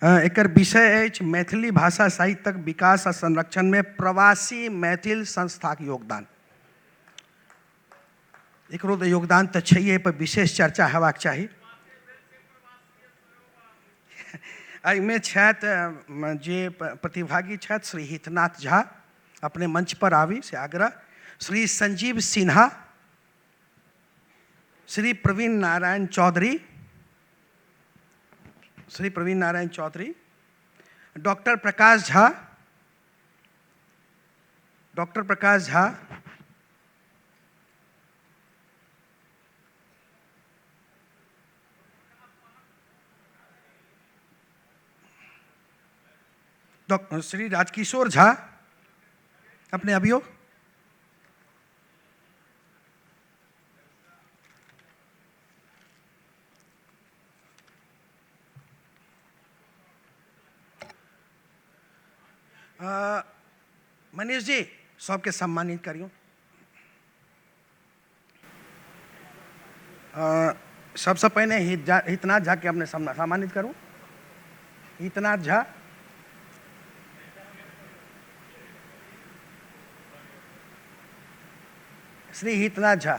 एकर विषय अछि मैथिली भाषा साहित्यक विकास आ संरक्षणमे प्रवासी मैथिल संस्थाक योगदान। एकरो तऽ योगदान तऽ छैहे, एहि पर विशेष चर्चा हेबाक चाही। एहिमे छथि जे प्रतिभागी छथि श्री हितनाथ झा, अपने मंच पर आबी से आग्रह। Shri Sanjeev Sinha, Shri Praveen Narayan Chaudhary, Shri Praveen Narayan Chaudhary, doctor Prakash Jha, doctor Prakash Jha, doctor Shri Rajkishore Jha, अपने अभियो। मनीष जी, सबके सम्मानित करियौ। सबसँ पहिने हितनाथ झा के अपने सम्मानित करू। हितनाथ झा, श्री हितनाथ झा।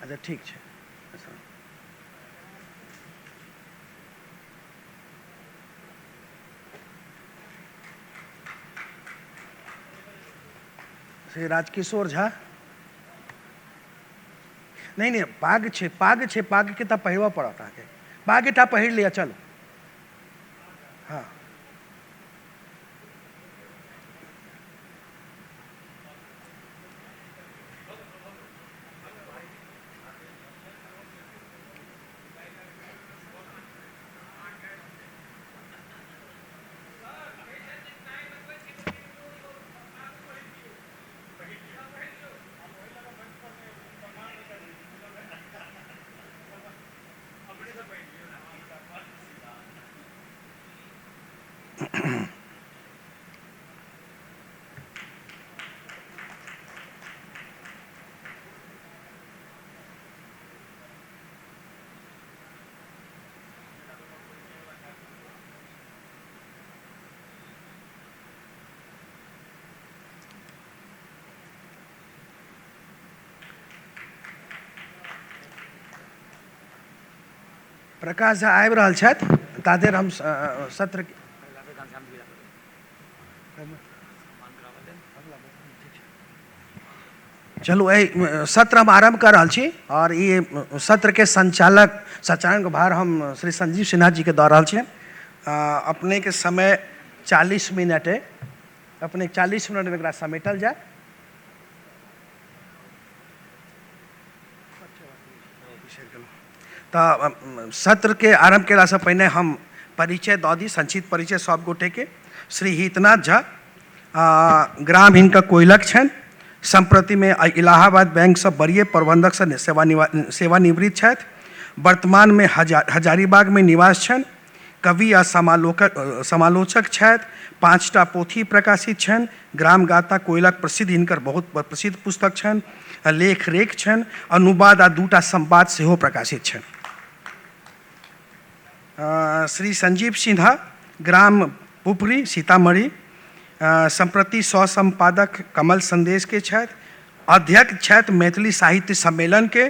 अच्छा ठीक छै। श्री राजकिशोर झा। नहि नहि, पाग छै, पाग छै, पागके तऽ पहिरबऽ पड़त अहाँके। पागेटा पहिर लिअ, चलू। हँ, प्रकाश झा आबि रहल छथि, ताधरि हम सत्र चलू, एहि सत्र हम आरम्भ कऽ रहल छी आओर ई सत्रके संचालक संचालनके भार हम श्री संजीव सिन्हा जीके दऽ रहल छियनि। अपनेके समय 40 मिनट अइ, अपने 40 मिनटमे एकरा समेटल जाय। तऽ सत्रके आरम्भ केलासँ पहिने हम परिचय दऽ दी, संक्षिप्त परिचय सब गोटेके। श्री हितनाथ झा, ग्राम हिनकर कोइलख छनि। सम्प्रतिमे इलाहाबाद बैंकसँ वरीय प्रबन्धकसँ सेवानिवृत्त छथि। वर्तमानमे हजारीबागमे निवास छनि। कवि आ समालोचक छथि। 5टा पोथी प्रकाशित छनि। ग्राम गाथा कोयलक प्रसिद्ध हिनकर बहुत प्रसिद्ध पुस्तक छनि। लेख रेख छनि। अनुवाद आ 2टा संवाद सेहो प्रकाशित छनि। श्री संजीव सिन्हा, ग्राम पुपरी, सीतामढ़ी, सम्प्रति सह सम्पादक कमल संदेश के छथि। अध्यक्ष छथि मैथिली साहित्य सम्मेलन के।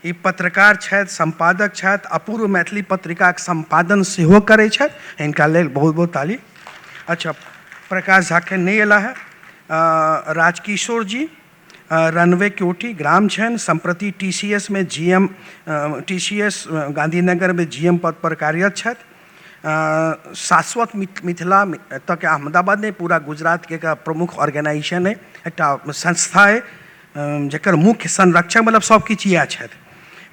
ई पत्रकार छथि, सम्पादक छथि, अपूर्व मैथिली पत्रिकाक सम्पादन सेहो करै छथि। हिनका लेल बहुत बहुत ताली। अच्छा, प्रकाश झा के नहि अयला है। राजकिशोर जी, रनवे क्योटी ग्राम छनि। सम्प्रति TCS में GM, TCS Gandhinagar में GM पद पर कार्यरत छथि। शाश्वत मिथिला एतऽ के अहमदाबाद नहि, पूरा गुजरात के एक प्रमुख ऑर्गेनाइजेशन है, एकटा संस्था है, जकर मुख्य संरक्षक मतलब सब किछु इएह छथि।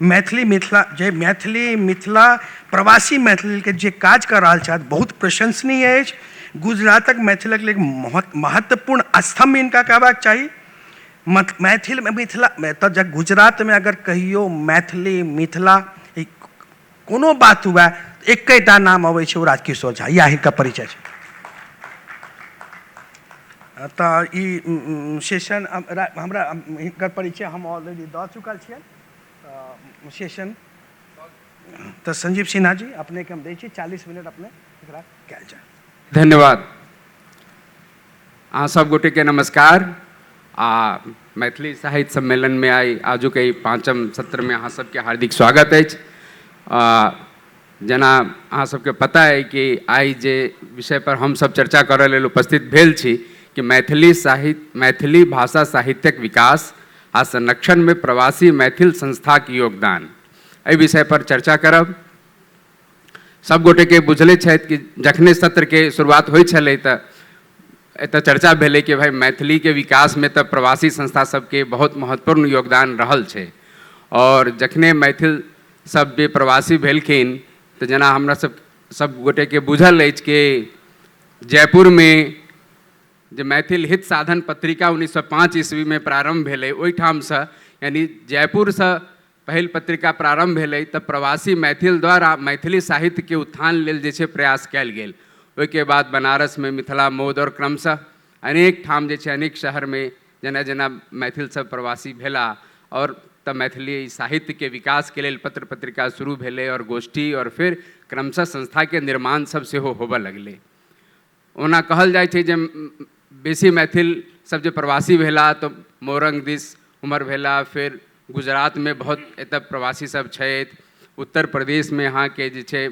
मैथिली मिथिला जे मैथिली मिथिला प्रवासी मैथिली के जे काज कऽ रहल छथि बहुत प्रशंसनीय अछि। गुजरातक मैथिलक लेल महत्वपूर्ण स्तम्भ हिनका कहबाक चाही। मैथिल मिथिला तऽ जब गुजरातमे अगर कहियो मैथिली मिथिला कोनो बात हुए एकेटा नाम अबै छै, ओ राजकिशोर झा, इएह हिनकर परिचय छै। तऽ ई सेशन हमरा हिनकर परिचय हम ऑलरेडी दऽ चुकल छियनि। सेशन। तऽ संजीव सिन्हा जी, अपनेके हम दै छी 40 मिनट, अपने एकरा कयल जाय। धन्यवाद। अहाँ सब गोटेके नमस्कार आ मैथिली साहित्य सम्मेलनमे आइ आजुक एहि पाँचम सत्रमे अहाँ सबके हार्दिक स्वागत अछि। जेना अहाँ सबके पता अइ कि आइ जे विषय पर हमसब चर्चा करऽ लेल उपस्थित भेल छी कि मैथिली साहित्य, मैथिली भाषा साहित्यक विकास आ संरक्षणमे प्रवासी मैथिल संस्थाक योगदान, एहि विषय पर चर्चा करब। सब गोटेके बुझले छथि कि जखने सत्रके शुरुआत होइ छलै तऽ एतऽ चर्चा भेलै कि भाइ मैथिलीके विकासमे तऽ प्रवासी संस्था सबके बहुत महत्वपूर्ण योगदान रहल छै। आओर जखने मैथिल सब भी प्रवासी भेलखिन तऽ जेना हमरा सब सब गोटेके बुझल अछि कि जयपुरमे जे मैथिल हित साधन पत्रिका 1905 ईस्वीमे प्रारम्भ भेलै, ओहिठामसँ यानि जयपुरसँ पहिल पत्रिका प्रारम्भ भेलै, तऽ प्रवासी मैथिल द्वारा मैथिली साहित्यके उत्थान लेल जे छै प्रयास कयल गेल। ओहिके बाद बनारसमे मिथिला मोद आओर क्रमशः अनेक ठाम जे छै अनेक शहरमे जेना जेना मैथिल सब प्रवासी भेला आओर तऽ मैथिली साहित्यके विकासके लेल पत्र पत्रिका शुरू भेलै आओर गोष्ठी आओर फेर क्रमशः संस्थाके निर्माण सब सेहो होबऽ लगलै। ओना कहल जाइ छै जे बेसी मैथिल सब जे प्रवासी भेला तऽ मोरंग दिस उमहर भेला, फेर गुजरातमे बहुत एतऽ प्रवासी सब छथि, उत्तर प्रदेशमे अहाँके जे छै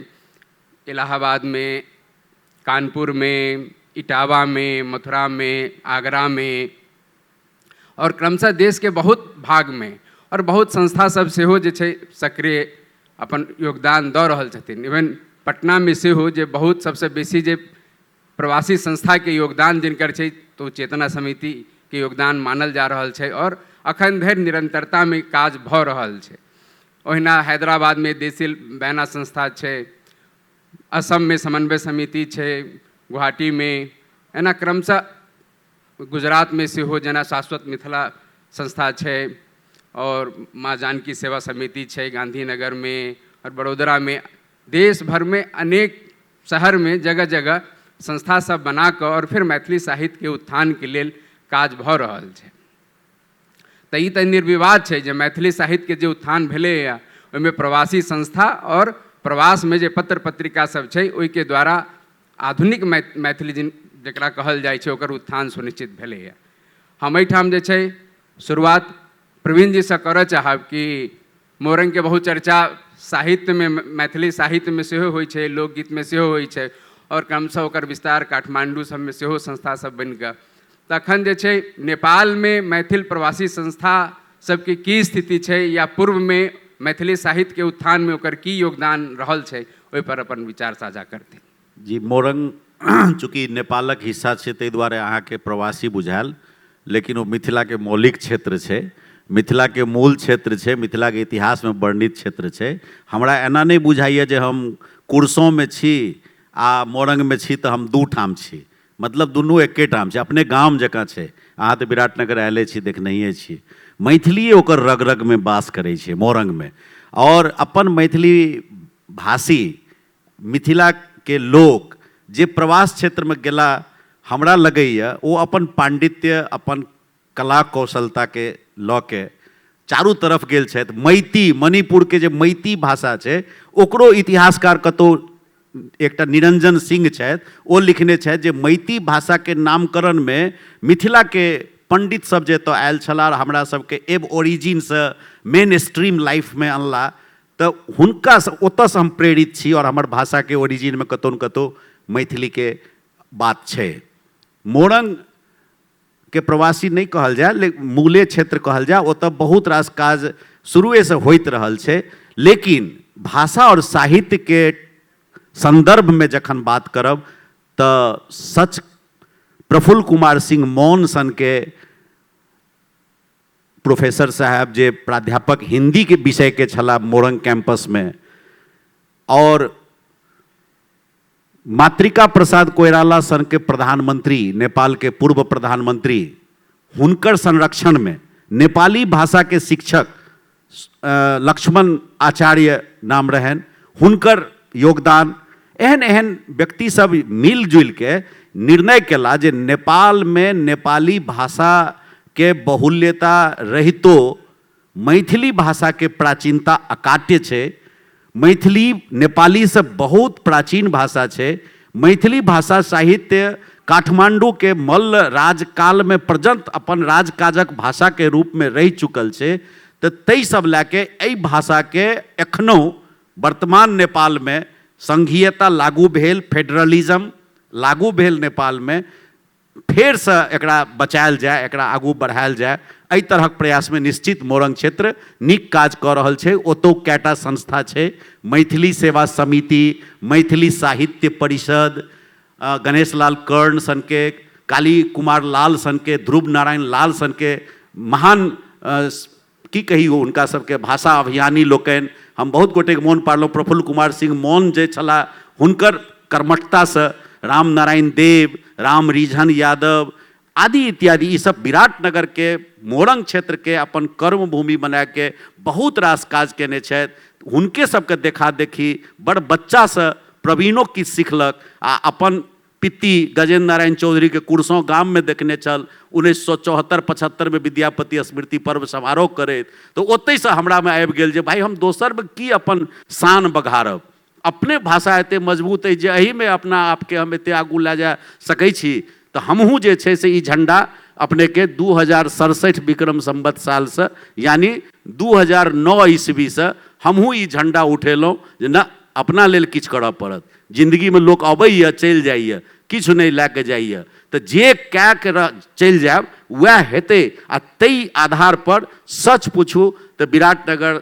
इलाहाबादमे, कानपुरमे, इटावामे, मथुरामे, आगरामे आओर क्रमशः देशके बहुत भागमे आओर बहुत संस्था सब सेहो जे छै सक्रिय अपन योगदान दऽ रहल छथिन। इवन पटनामे सेहो जे बहुत सबसँ बेसी जे प्रवासी संस्थाके योगदान जिनकर छै तऽ ओ चेतना समितिके योगदान मानल जा रहल छै आओर अखन धरि निरन्तरतामे काज भऽ रहल छै। ओहिना हैदराबादमे देसी बैना संस्था छै, असममे समन्वय समिति छै, गुवाहाटीमे, एना क्रमशः गुजरातमे सेहो जेना शाश्वत मिथिला संस्था छै आओर माँ जानकी सेवा समिति छै गाँधीनगरमे आओर बड़ोदरामे। देश भरिमे अनेक शहरमे जगह जगह संस्था सब बनाकऽ आओर फेर मैथिली साहित्यके उत्थानके लेल काज भऽ रहल छै। तऽ ई तऽ निर्विवाद छै जे मैथिली साहित्यके जे उत्थान भेलैए ओहिमे प्रवासी संस्था आओर प्रवासमे जे पत्र पत्रिका सब छै ओहिके द्वारा आधुनिक मैथिली जिन जकरा कहल जाइ छै ओकर उत्थान सुनिश्चित भेलैए। हम एहिठाम जे छै शुरुआत प्रवीण जीसँ करऽ चाहब कि मोरङ्गके बहुत चर्चा साहित्यमे, मैथिली साहित्यमे सेहो होइ छै, लोकगीतमे सेहो होइ छै आओर क्रमशः ओकर विस्तार काठमाण्डू सबमे सेहो संस्था सब बनिकऽ। तखन जे छै नेपालमे मैथिल प्रवासी संस्था सबके की स्थिति छै या पूर्वमे मैथिली साहित्यके उत्थानमे ओकर की योगदान रहल छै, ओहिपर अपन विचार साझा करथिन। जी, मोरंग चूँकि नेपालक हिस्सा छै ताहि दुआरे अहाँके प्रवासी बुझायल, लेकिन ओ मिथिलाके मौलिक क्षेत्र छै, मिथिलाके मूल क्षेत्र छै, मिथिलाके इतिहासमे वर्णित क्षेत्र छै। हमरा एना नहि बुझाइए जे हम कुरसोंमे छी आ मोरंगमे छी तऽ हम दू ठाम छी, मतलब दुनू एके ठाम छै, अपने गाम जकाँ छै। अहाँ तऽ विराटनगर आयले छी, देखनहिए छी। मैथिलीए ओकर रग रगमे वास करै छै मोरंगमे, आओर अपन मैथिली भाषी मिथिलाके लोक जे प्रवास क्षेत्रमे गेला, हमरा लगैए ओ अपन पाण्डित्य, अपन कला कौशलताके लऽ के चारू तरफ गेल छथि। मैती, मणिपुरके जे मैती भाषा छै ओकरो इतिहासकार कतहु एकटा निरंजन सिंह छथि, ओ लिखने छथि जे मैती भाषाके नामकरणमे मिथिलाके पंडित सब जे एतऽ आयल छलाह आओर हमरा सबके एब ओरिजिनसँ मेन स्ट्रीम लाइफमे अनला, तऽ हुनकासँ ओतऽसँ हम प्रेरित छी आओर हमर भाषाके ओरिजिनमे कतहु ने कतहु मैथिलीके बात छै। मोरङ्गके प्रवासी नहि कहल जाय, लेकिन मूले क्षेत्र कहल जाय, ओतऽ बहुत रास काज शुरुएसँ होइत रहल छै। लेकिन भाषा आओर साहित्यके सन्दर्भमे जखन बात करब तऽ सच प्रफुल्ल कुमार सिंह मौन सनके प्रोफेसर साहब जे प्राध्यापक हिन्दीके विषयके छलाह मोरंग कैंपसमे, आओर मातृका प्रसाद कोइराला सनके प्रधानमंत्री, नेपालके पूर्व प्रधानमंत्री, हुनकर संरक्षणमे नेपाली भाषाके शिक्षक लक्ष्मण आचार्य नाम रहनि, हुनकर योगदान, एहन एहन व्यक्ति सब मिलजुलिके निर्णय केला जे नेपालमे नेपाली भाषाके बहुल्यता रहितो मैथिली भाषाके प्राचीनता अकाट्य छै। मैथिली नेपालीसँ बहुत प्राचीन भाषा छै। मैथिली भाषा साहित्य काठमाण्डूके मल्ल राजकालमे पर्यन्त अपन राजकाजक भाषाके रूपमे रहि चुकल छै। तऽ ताहि सब लए के एहि भाषाके एखनहु वर्तमान नेपालमे संघीयता लागू भेल, फेडरलिज्म लागू भेल नेपालमे, फेरसँ एकरा बचायल जाय, एकरा आगू बढ़ायल जाय, एहि तरहक प्रयासमे निश्चित मोरंग क्षेत्र नीक काज कऽ रहल छै। ओतौ कएटा संस्था छै, मैथिली सेवा समिति, मैथिली साहित्य परिषद, गणेश लाल कर्ण सनके, काली कुमार लाल सनके, ध्रुव नारायण लाल सनके महान की कही हुनका सबके भाषा अभियानी लोकनि, हम बहुत गोटेके मोन पाड़लहुँ। प्रफुल्ल कुमार सिंह मौन जे छलाह हुनकर कर्मठतासँ राम नारायण देव, राम रिझन यादव आदि इत्यादि ई सब विराटनगरके मोरंग क्षेत्रके अपन कर्मभूमि बनाके बहुत रास काज केने छथि। हुनके सबके देखा देखी बड़ बच्चासँ प्रवीणो किछु सिखलक आ अपन पित्ती गजेन्द्र नारायण चौधरीके कुरसों गाममे देखने छल 1974-75 विद्यापति स्मृति पर्व समारोह करैत, तऽ ओतहिसँ हमरामे आबि गेल जे भाइ हम दोसरमे की अपन शान बघारब, अपने भाषा एते मजबूत अछि जे एहिमे अपना आपके हम एते आगू लए जा सकै छी। तऽ हमहूँ जे छै से ई झण्डा अपनेके 2067 विक्रम सम्वत सालसँ यानि 2009 ईस्वीसँ हमहूँ ई झण्डा उठेलहुँ जे न अपना लेल किछु करऽ पड़त। जिन्दगीमे लोक अबैए चलि जाइए, किछु नहि लए कऽ जाइए, तऽ जे कए कऽ चलि जायब वएह हेतै। आ ताहि आधारपर सच पूछू तऽ विराटनगर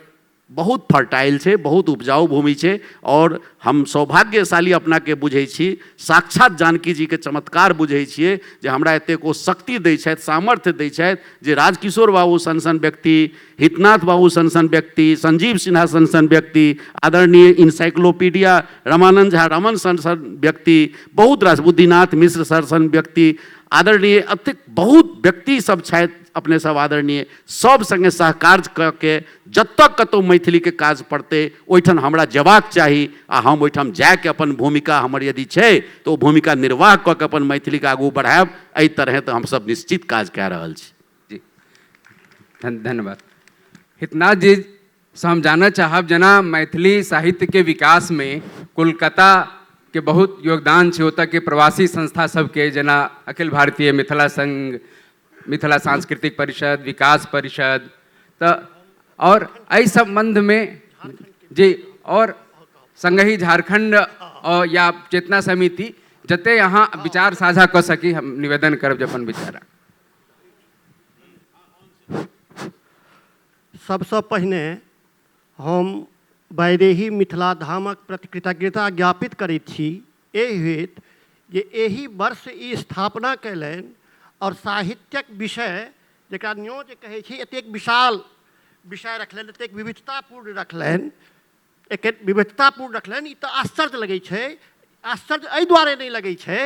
बहुत फर्टाइल छै, बहुत उपजाउ भूमि छै आओर हम सौभाग्यशाली अपनाके बुझै छी, साक्षात जानकी जीके चमत्कार बुझै छियै जे हमरा एतेक ओ शक्ति दै छथि, सामर्थ्य दै छथि जे राजकिशोर बाबू सन सन व्यक्ति, हितनाथ बाबू सन सन व्यक्ति, संजीव सिन्हा सन सन व्यक्ति, आदरणीय इन्साइक्लोपीडिया रमानन्द झा रमन सन सन व्यक्ति, बहुत रास बुद्धिनाथ मिश्र सर सन व्यक्ति, आदरणीय एतेक बहुत व्यक्ति सब छथि अपने सब आदरणीय, सब सङ्गे सहकार्य कऽ के जतऽ कतहु मैथिलीके काज पड़तै ओहिठाम हमरा जेबाक चाही आ हम ओहिठाम जाके अपन भूमिका हमर यदि छै तऽ ओ भूमिका निर्वाह कऽ के अपन मैथिलीके आगू बढ़ायब। एहि तरहे तऽ हमसब निश्चित काज कए रहल छी। जी धन्यवाद। हितनाथ जी से हम जानऽ चाहब जेना मैथिली साहित्यके विकासमे कोलकाता के बहुत योगदान छै, ओतऽ के प्रवासी संस्था सबके जेना अखिल भारतीय मिथिला संघ, मिथिला सांस्कृतिक परिषद, विकास परिषद, तऽ आओर एहि सम्बन्धमे जी आओर सङ्गहि झारखण्ड आओर या चेतना समिति जते अहाँ विचार साझा कऽ सकी हम निवेदन करब जे अपन विचार। सबसँ पहिने हम वैदेही मिथिला धामक प्रति कृतज्ञता ज्ञापित करैत छी एहि हेतु जे एहि वर्ष ई स्थापना कयलनि आओर साहित्यक विषय जकरा न्योँ जे कहै छी एतेक विशाल विषय रखलनि, एतेक विविधतापूर्ण रखलनि, एक विविधतापूर्ण रखलनि, ई तऽ आश्चर्य लगै छै। आश्चर्य एहि दुआरे नहि लगै छै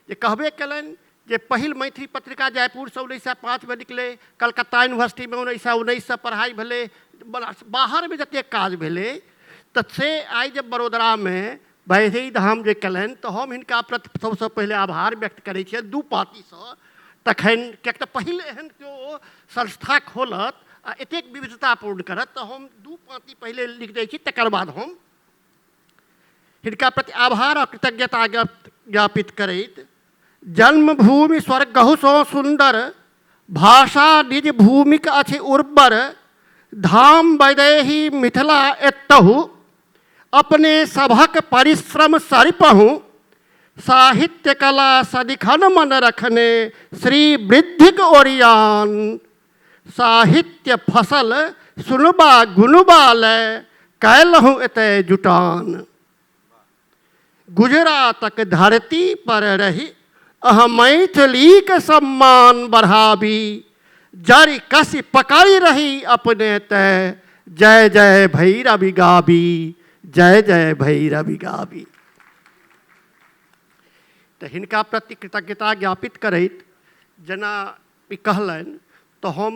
जे कहबे कयलनि जे पहिल मैथिली पत्रिका जयपुरसँ 1905मे निकलै, कलकत्ता यूनिवर्सिटीमे 1919सँ पढ़ाइ भेलै, बाहरमे जतेक काज भेलै, तऽ से आइ जे बड़ोदरामे वैदेही धाम जे कयलनि तऽ हम हिनका प्रति सबसँ पहिले आभार व्यक्त करै छियनि दू पाँतिसँ। तखन किएक तऽ पहिल एहन केओ संस्था खोलत आ एतेक विविधतापूर्ण करत तऽ हम दू पाँति पहिले लिख दै छी, तकर बाद हम हिनका प्रति आभार आ कृतज्ञता ज्ञापित करैत, जन्मभूमि स्वर्गहु सँ सुन्दर, भाषा निज भूमिक अछि उर्वर, धाम वैदेही मिथिला एतहु, अपने सभक परिश्रम सरिपहु, साहित्य कला सदिखन मन रखने श्री वृद्धिक ओरियान, साहित्य फसल सुनबा गुनबा लय कयलहुँ एतय जुटान, गुजरातक धरती पर रहि अहाँ मैथिलीक सम्मान बढ़ाबी, जड़ि कसि पकड़ि रही अपने तय, जय जय भैरवि गाबी, जय जय भैरवि गाबी। तऽ हिनका प्रति कृतज्ञता ज्ञापित करैत जेना ई कहलनि तऽ हम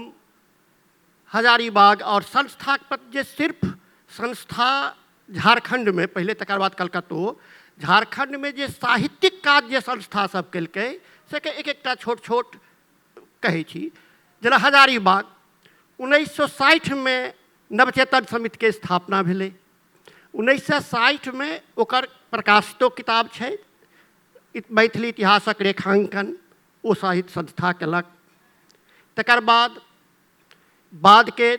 हजारीबाग आओर संस्थाके प्रति जे सिर्फ संस्था झारखण्डमे पहिले तकर बाद कलकत्तो, झारखण्डमे जे साहित्यिक काज जे संस्था सब केलकै से एक एकटा छोट छोट कहै छी। जेना हजारीबाग 1960मे नवचेतन समितिके स्थापना भेलै। 1960मे ओकर प्रकाशितो किताब छै मैथिली इतिहासक रेखांकन, ओ साहित्य संस्था केलक। तकर बाद बादके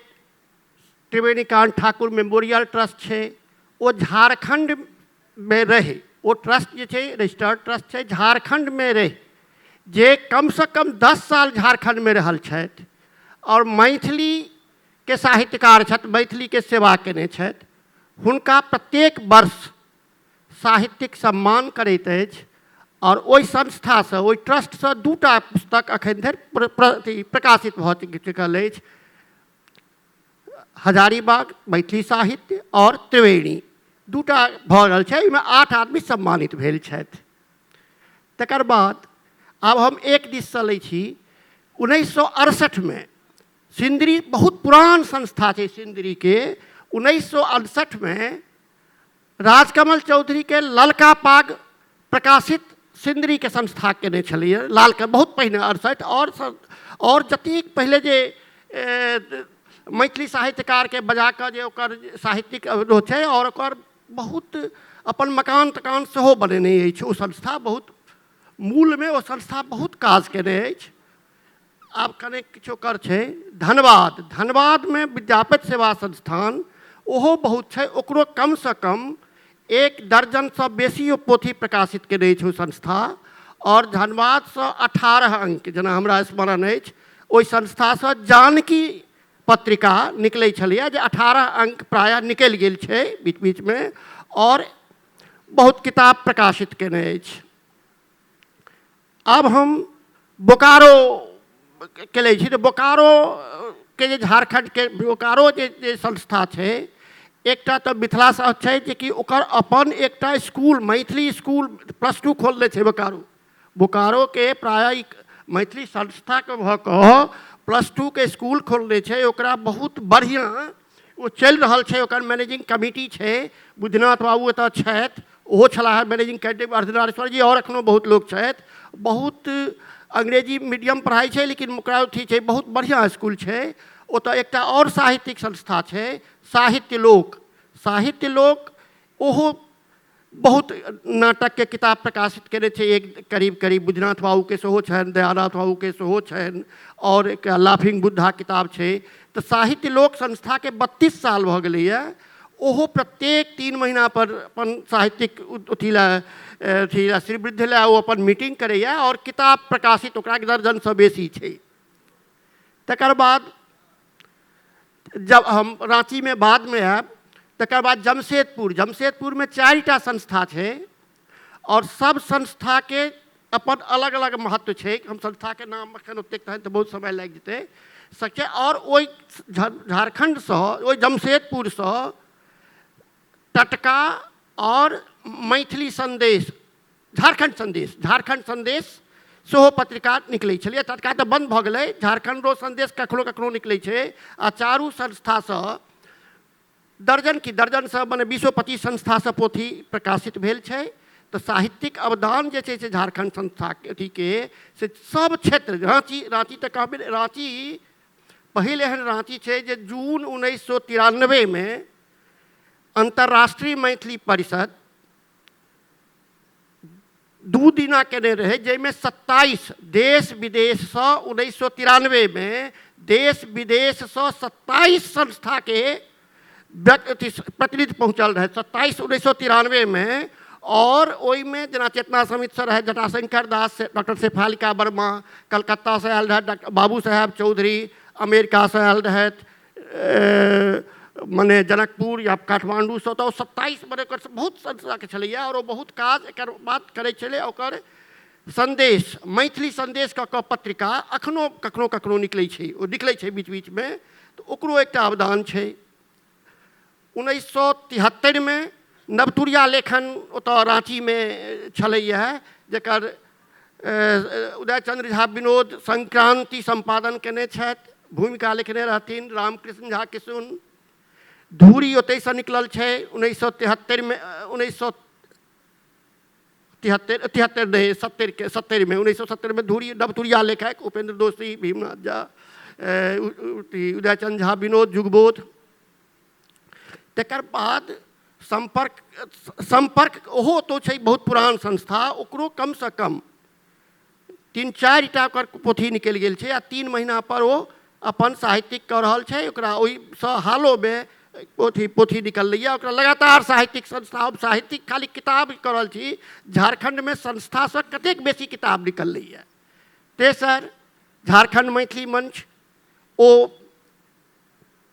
त्रिवेणीकांत ठाकुर मेमोरियल ट्रस्ट छै, ओ झारखण्डमे रहै, ओ ट्रस्ट जे छै रजिस्टर्ड ट्रस्ट छै, झारखण्डमे रहै, जे कमसँ कम 10 साल झारखण्डमे रहल छथि आओर मैथिलीके साहित्यकार छथि, मैथिलीके सेवा केने छथि, हुनका प्रत्येक वर्ष साहित्यिक सम्मान करैत अछि। आओर ओहि संस्थासँ, ओहि ट्रस्टसँ 2टा पुस्तक एखन धरि प्रकाशित भऽ चुकल अछि, हजारीबाग मैथिली साहित्य आओर त्रिवेणी, 2टा भऽ रहल छै। एहिमे 8 आदमी सम्मानित भेल छथि। तकर बाद आब हम एक दिससँ लै छी, 1968मे सिन्दरी बहुत पुरान संस्था छै सिन्दरीके, 1968मे राजकमल चौधरीके ललका पाग प्रकाशित सिन्दरीके संस्था केने छलैए, लालके बहुत पहिने 68, और जतेक पहिले जे मैथिली साहित्यकारके बजा कऽ जे ओकर साहित्यिक अवरोध छै, और ओकर बहुत अपन मकान तकान सेहो बनेने अछि ओ संस्था, बहुत मूलमे ओ संस्था बहुत काज केने अछि। आब कने किछु ओकर छै धनबाद, धनबादमे विद्यापति सेवा संस्थान ओहो बहुत छै, ओकरो कमसँ कम 1 दर्जनसँ बेसी ओ पोथी प्रकाशित केने अछि ओ संस्था। और धनबादसँ 18 अंक जेना हमरा स्मरण अछि ओहि संस्थासँ जानकी पत्रिका निकलै छलैए, जे 18 अंक प्रायः निकलि गेल छै बीच बीचमे, और बहुत किताब प्रकाशित केने अछि। आब हम बोकारो के लै छी, तऽ बोकारो के जे झारखण्डके बोकारो जे संस्था छै, एकटा तऽ मिथिलासँ छै जेकि ओकर अपन एकटा स्कूल मैथिली स्कूल +2 खोलने छै बोकारो। बोकारोके प्रायः मैथिली संस्थाके भऽ कऽ +2 के स्कूल खोलने छै, ओकरा बहुत बढ़िआँ ओ चलि रहल छै, ओकर मैनेजिंग कमिटी छै, बुद्धिनाथ बाबू एतऽ छथि, ओहो छलाह हे मैनेजिंग कमिटी, अर्धनारीश्वर जी, आओर एखनो बहुत लोक छथि। बहुत अंग्रेजी मीडियम पढ़ाइ छै, लेकिन ओकरा अथी छै, बहुत बढ़िआँ स्कूल छै। ओतऽ एकटा आओर साहित्यिक संस्था छै साहित्य लोक, साहित्य लोक ओहो बहुत नाटकके किताब प्रकाशित केने छै, एक करीब करीब बुद्धिनाथ बाबूके सेहो छनि, दयानाथ बाबूके सेहो छनि, और एक लाफिंग बुद्धा किताब छै। तऽ साहित्य लोक संस्थाके 32 साल भऽ गेलैए, ओहो प्रत्येक 3 महीना पर अपन साहित्यिक अथी लए, अथी लए, श्रीवृद्धि लए ओ अपन मीटिंग करैए और किताब प्रकाशित ओकरा दर्जनसँ बेसी छै। तकर बाद जब हम राँचीमे बादमे आयब, तकर बाद जमशेदपुर, जमशेदपुरमे 4टा संस्था छै और सब संस्थाके अपन अलग अलग महत्व छै। हम संस्थाके नाम एखन ओतेक तहन तऽ बहुत समय लागि जेतै सके। और ओहि झारखण्डसँ, ओहि जमशेदपुरसँ टटका और मैथिली संदेश, झारखण्ड संदेश, झारखण्ड संदेश सेहो पत्रिका निकलै छलैए। टटका तऽ बन्द भऽ गेलै, झारखण्डो संदेश कखनो कखनो निकलै छै। आ चारू संस्थासँ दर्जन की दर्जनसँ मने 20-25 संस्थासँ पोथी प्रकाशित भेल छै। तऽ साहित्यिक अवदान जे छै से झारखण्ड संस्था अथीके से सब क्षेत्र, राँची, राँची तऽ कहबै, राँची पहिल एहन राँची छै जे जून 1993 अन्तर्राष्ट्रीय मैथिली परिषद 2 दिना केने रहै, जाहिमे 27 देश विदेशसँ 1993 देश विदेशसँ 27 संस्थाके व्यक्ति प्रतिनिधि पहुँचल रहै, 27 1993। और ओहिमे जेना चेतना समितिसँ रहै जटाशंकर दास, डॉक्टर शेफालिका वर्मा, कलकत्तासँ आयल रहै डॉक्टर बाबू साहेब चौधरी, अमेरिकासँ आयल रहथि मने जनकपुर या काठमाण्डूसँ, तऽ ओ 27 मने ओकर बहुत संस्थाके छलैए और ओ बहुत काज एकर बात करै छलै। ओकर संदेश, मैथिली संदेश कऽ कऽ पत्रिका एखनो कखनो कखनो निकलै छै, ओ निकलै छै बीच बीचमे, तऽ ओकरो एकटा अवदान छै। 1973 नवतुरिया लेखन ओतऽ राँचीमे छलैए, जकर उदयचंद्र झा विनोद संक्रांति सम्पादन केने छथि, भूमिका लिखने रहथिन रामकृष्ण झा किशुन। धूरी ओतहिसँ निकलल छै 1973, 1973, 73 नहि, 70 के, 70 में, 1970 में धूरी नवतुरिया लेखक उपेंद्र दोषी, भीमनाथ झा, उदयचंद झा विनोद युगबोध। तकर बाद सम्पर्क सम्पर्क ओहो तो छै बहुत पुरान संस्था, ओकरो कमसँ कम 3-4 टा ओकर पोथी निकलि गेल छै आ 3 महीना पर ओ अपन साहित्यिक कऽ रहल छै। ओकरा ओहिसँ हालोमे पोथी पोथी निकललैए, ओकरा लगातार साहित्यिक संस्था, साहित्यिक खाली किताब कऽ रहल छी, झारखण्डमे संस्थासँ कतेक बेसी किताब निकललैए। तेसर झारखण्ड मैथिली मंच, ओ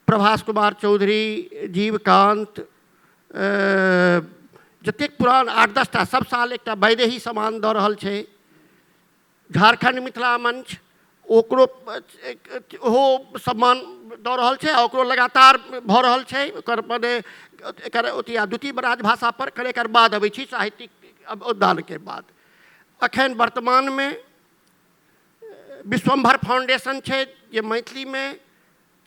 प्रभास कुमार चौधरी, जीवकांत, जतेक पुरान 8-10 टा सब साल एकटा वैदेही समान दऽ रहल छै। झारखण्ड मिथिला मंच ओकरो ओहो सम्मान दऽ रहल छै आ ओकरो लगातार भऽ रहल छै। ओकर मने एकर अथी आ द्वितीय राजभाषा पर एकर बाद अबै छी साहित्यिक अवदानके बाद। अखन वर्तमानमे विश्वम्भर फाउंडेशन छै जे मैथिलीमे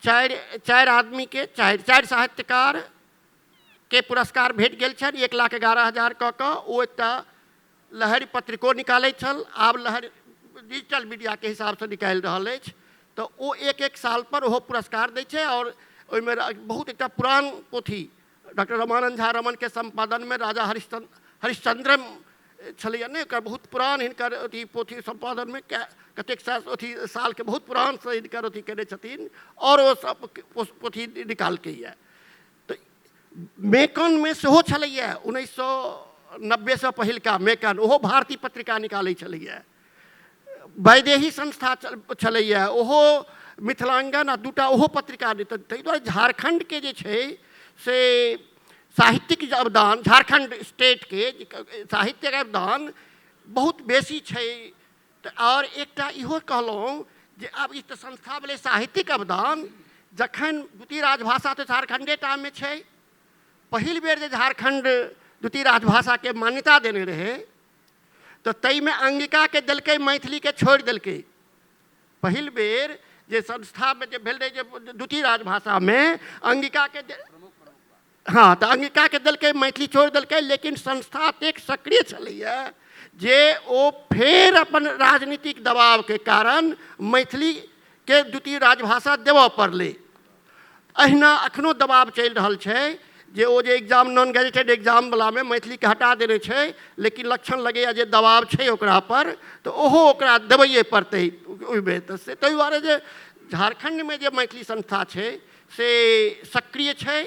चारि आदमीके चारि साहित्यकार के पुरस्कार भेट गेल छनि 1,11,000 कऽ कऽ। ओ एकटा लहरि पत्रिको निकालै छल, आब लहरि डिजिटल मीडियाके हिसाबसँ निकालि रहल अछि। तऽ ओ 1-1 साल पर ओहो पुरस्कार दै छै और ओहिमे बहुत एकटा पुरान पोथी डॉक्टर रमानंद झा रमनके सम्पादनमे राजा हरिश्चंद्र छलैया ने, ओकर बहुत पुरान हिनकर अथी पोथी सम्पादनमे कतेक अथी सालके बहुत पुरानसँ हिनकर अथी केने छथिन और ओ सब पोथी निकालकैया। तऽ मेकनमे सेहो छलैया 1990सँ पहिलका मेकन, ओहो भारती पत्रिका निकालै छलैया। वैदेही संस्था छलैया, ओहो मिथिलांगन आ 2टा ओहो पत्रिका। ताहि दुआरे झारखण्डके जे छै से साहित्यिक अवदान, झारखण्ड स्टेटके साहित्यिक अवदान बहुत बेसी छै। तऽ आओर एकटा इहो कहलहुँ जे आब ई तऽ संस्था भेलै साहित्यिक अवदान, जखन द्वितीय राजभाषा तऽ झारखण्डे टामे छै, पहिल बेर जे झारखण्ड द्वितीय राजभाषाके मान्यता देने रहै तऽ ताहिमे अंगिकाके देलकै, मैथिलीके छोड़ि देलकै। पहिल बेर जे संस्थामे जे भेल रहै जे द्वितीय राजभाषामे अंगिकाके, हाँ तऽ अंगिकाके देलकै, मैथिली छोड़ि देलकै। लेकिन संस्था एतेक सक्रिय छलैए जे ओ फेर अपन राजनीतिक दबावके कारण मैथिलीके द्वितीय राजभाषा देबऽ पड़लै। अहिना अखनो दबाव चलि रहल छै जे ओ जे एग्जाम नॉन ग्रेजुएटेड एग्जाम वलामे मैथिलीके हटा देने छै, लेकिन लक्षण लगैए जे दबाव छै ओकरा पर, तऽ ओहो ओकरा देबैए पड़तै ओहिमे। तऽ से ताहि दुआरे जे झारखण्डमे जे मैथिली संस्था छै से सक्रिय छै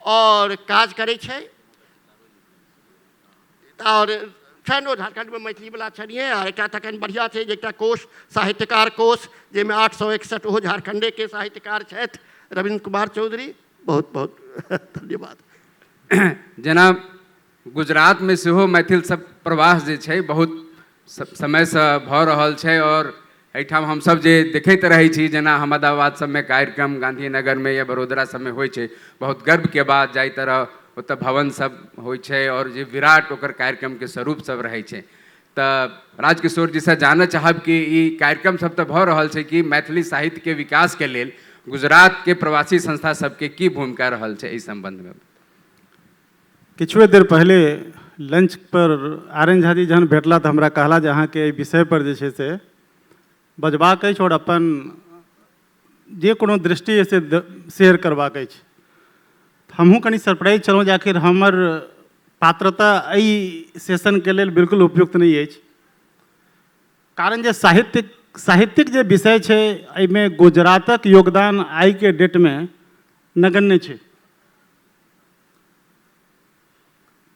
और काज करै छै और छनि ओ झारखण्डमे मैथिलीवला छनिहे। आ एकटा तखन बढ़िआँ छै जे एकटा कोष साहित्यकार कोष जाहिमे 861 ओहो झारखण्डेके साहित्यकार छथि, रविन्द्र कुमार चौधरी। बहुत बहुत धन्यवाद। जेना गुजरातमे सेहो मैथिल सब प्रवास जे छै बहुत समयसँ भऽ रहल छै और एहिठाम हमसब जे देखैत रहै छी जेना अहमदाबाद सबमे कार्यक्रम गांधीनगरमे या बड़ोदरा सबमे होइ छै, बहुत गर्वके बात जाहि तरह ओतऽ भवन सब होइ छै और जे विराट ओकर कार्यक्रमके स्वरूप सब रहै छै। तऽ राजकिशोर जीसँ जानऽ चाहब कि ई कार्यक्रम सब तऽ भऽ रहल छै कि मैथिली साहित्यके विकासके लेल गुजरातके प्रवासी संस्था सबके की भूमिका रहल छै एहि सम्बन्धमे? किछुए देर पहिले लंच पर आर एन झाजी जहन भेटला तऽ हमरा कहला जे अहाँके एहि विषय पर जे छै से बजबाक अछि आओर अपन जे कोनो दृष्टि अछि से शेयर करबाक अछि। हमहूँ कनि सरप्राइज छलहुँ जे आखिर हमर पात्रता एहि सेशनके लेल बिल्कुल उपयुक्त नहि अछि, कारण जे साहित्यिक साहित्यिक जे विषय छै एहिमे गुजरातक योगदान आइके डेटमे नगण्य छै।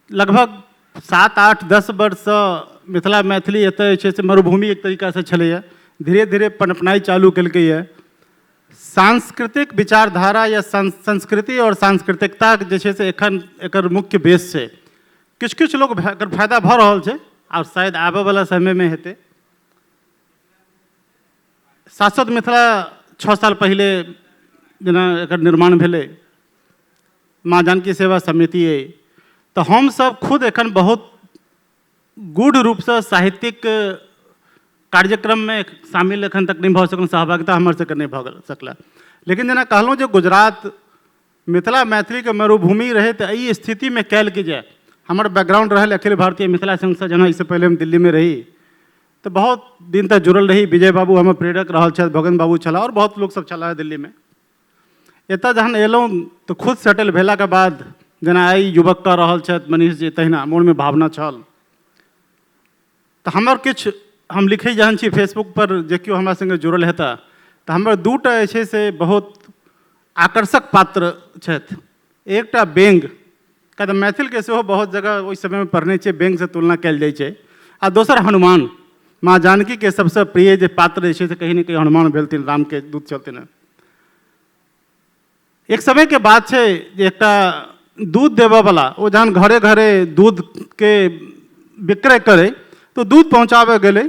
लगभग 7, 8, 10 वर्षसँ मिथिला मैथिली एतऽ जे छै से मरुभूमि एक तरीकासँ छलैए, धीरे धीरे पनपनाइ चालू केलकैए। सांस्कृतिक विचारधारा या संस्कृति आओर सांस्कृतिकता जे छै से एखन एकर मुख्य बेस छै। किछु किछु लोक एकर फायदा भऽ रहल छै आओर शायद आबयवला समयमे हेतै। शाश्वत मिथिला 6 साल पहिले जेना एकर निर्माण भेलै, माँ जानकी सेवा समिति अइ, तऽ हमसब खुद एखन बहुत गूढ़ रूपसँ साहित्यिक कार्यक्रममे शामिल एखन तक नहि भऽ सकलहुँ, सहभागिता हमर सबके नहि भऽ सकलै। लेकिन जेना कहलहुँ जे गुजरात मिथिला मैथिलीके मरुभूमि रहै तऽ एहि स्थितिमे कयल की जाय। हमर बैकग्राउंड रहल अखिल भारतीय मिथिला संघसँ, जेना एहिसँ पहिले हम दिल्लीमे रही, तऽ बहुत दिन तक जुड़ल रही। विजय बाबू हमर प्रेरक रहल छथि, भगन बाबू छलाह आओर बहुत लोकसभ छलाह दिल्लीमे। एतऽ जहन एलहुँ तऽ खुद सेटल भेलाके बाद जेना आइ युवक कऽ रहल छथि मनीष जी, तहिना मोनमे भावना छल। तऽ हमर किछु हम लिखै जहन छी फेसबुकपर, जे केओ हमरा सङ्गे जुड़ल हेता, तऽ हमर दूटा जे छै से बहुत आकर्षक पात्र छथि। एकटा बेंग, किया तऽ मैथिलके सेहो बहुत जगह ओहि समयमे पढ़ने छियै, बेंगसँ तुलना कयल जाइ छै। आ दोसर हनुमान, माँ जानकीके सबसँ प्रिय जे पात्र जे छै से कहीं ने कहीं हनुमान भेलथिन, रामके दूत छलथिन हेँ। एक समयके बात छै जे एकटा दूध देबऽवला ओ जहन घरे घरे दूधके विक्रय करै तऽ दूध पहुँचाबऽ गेलै।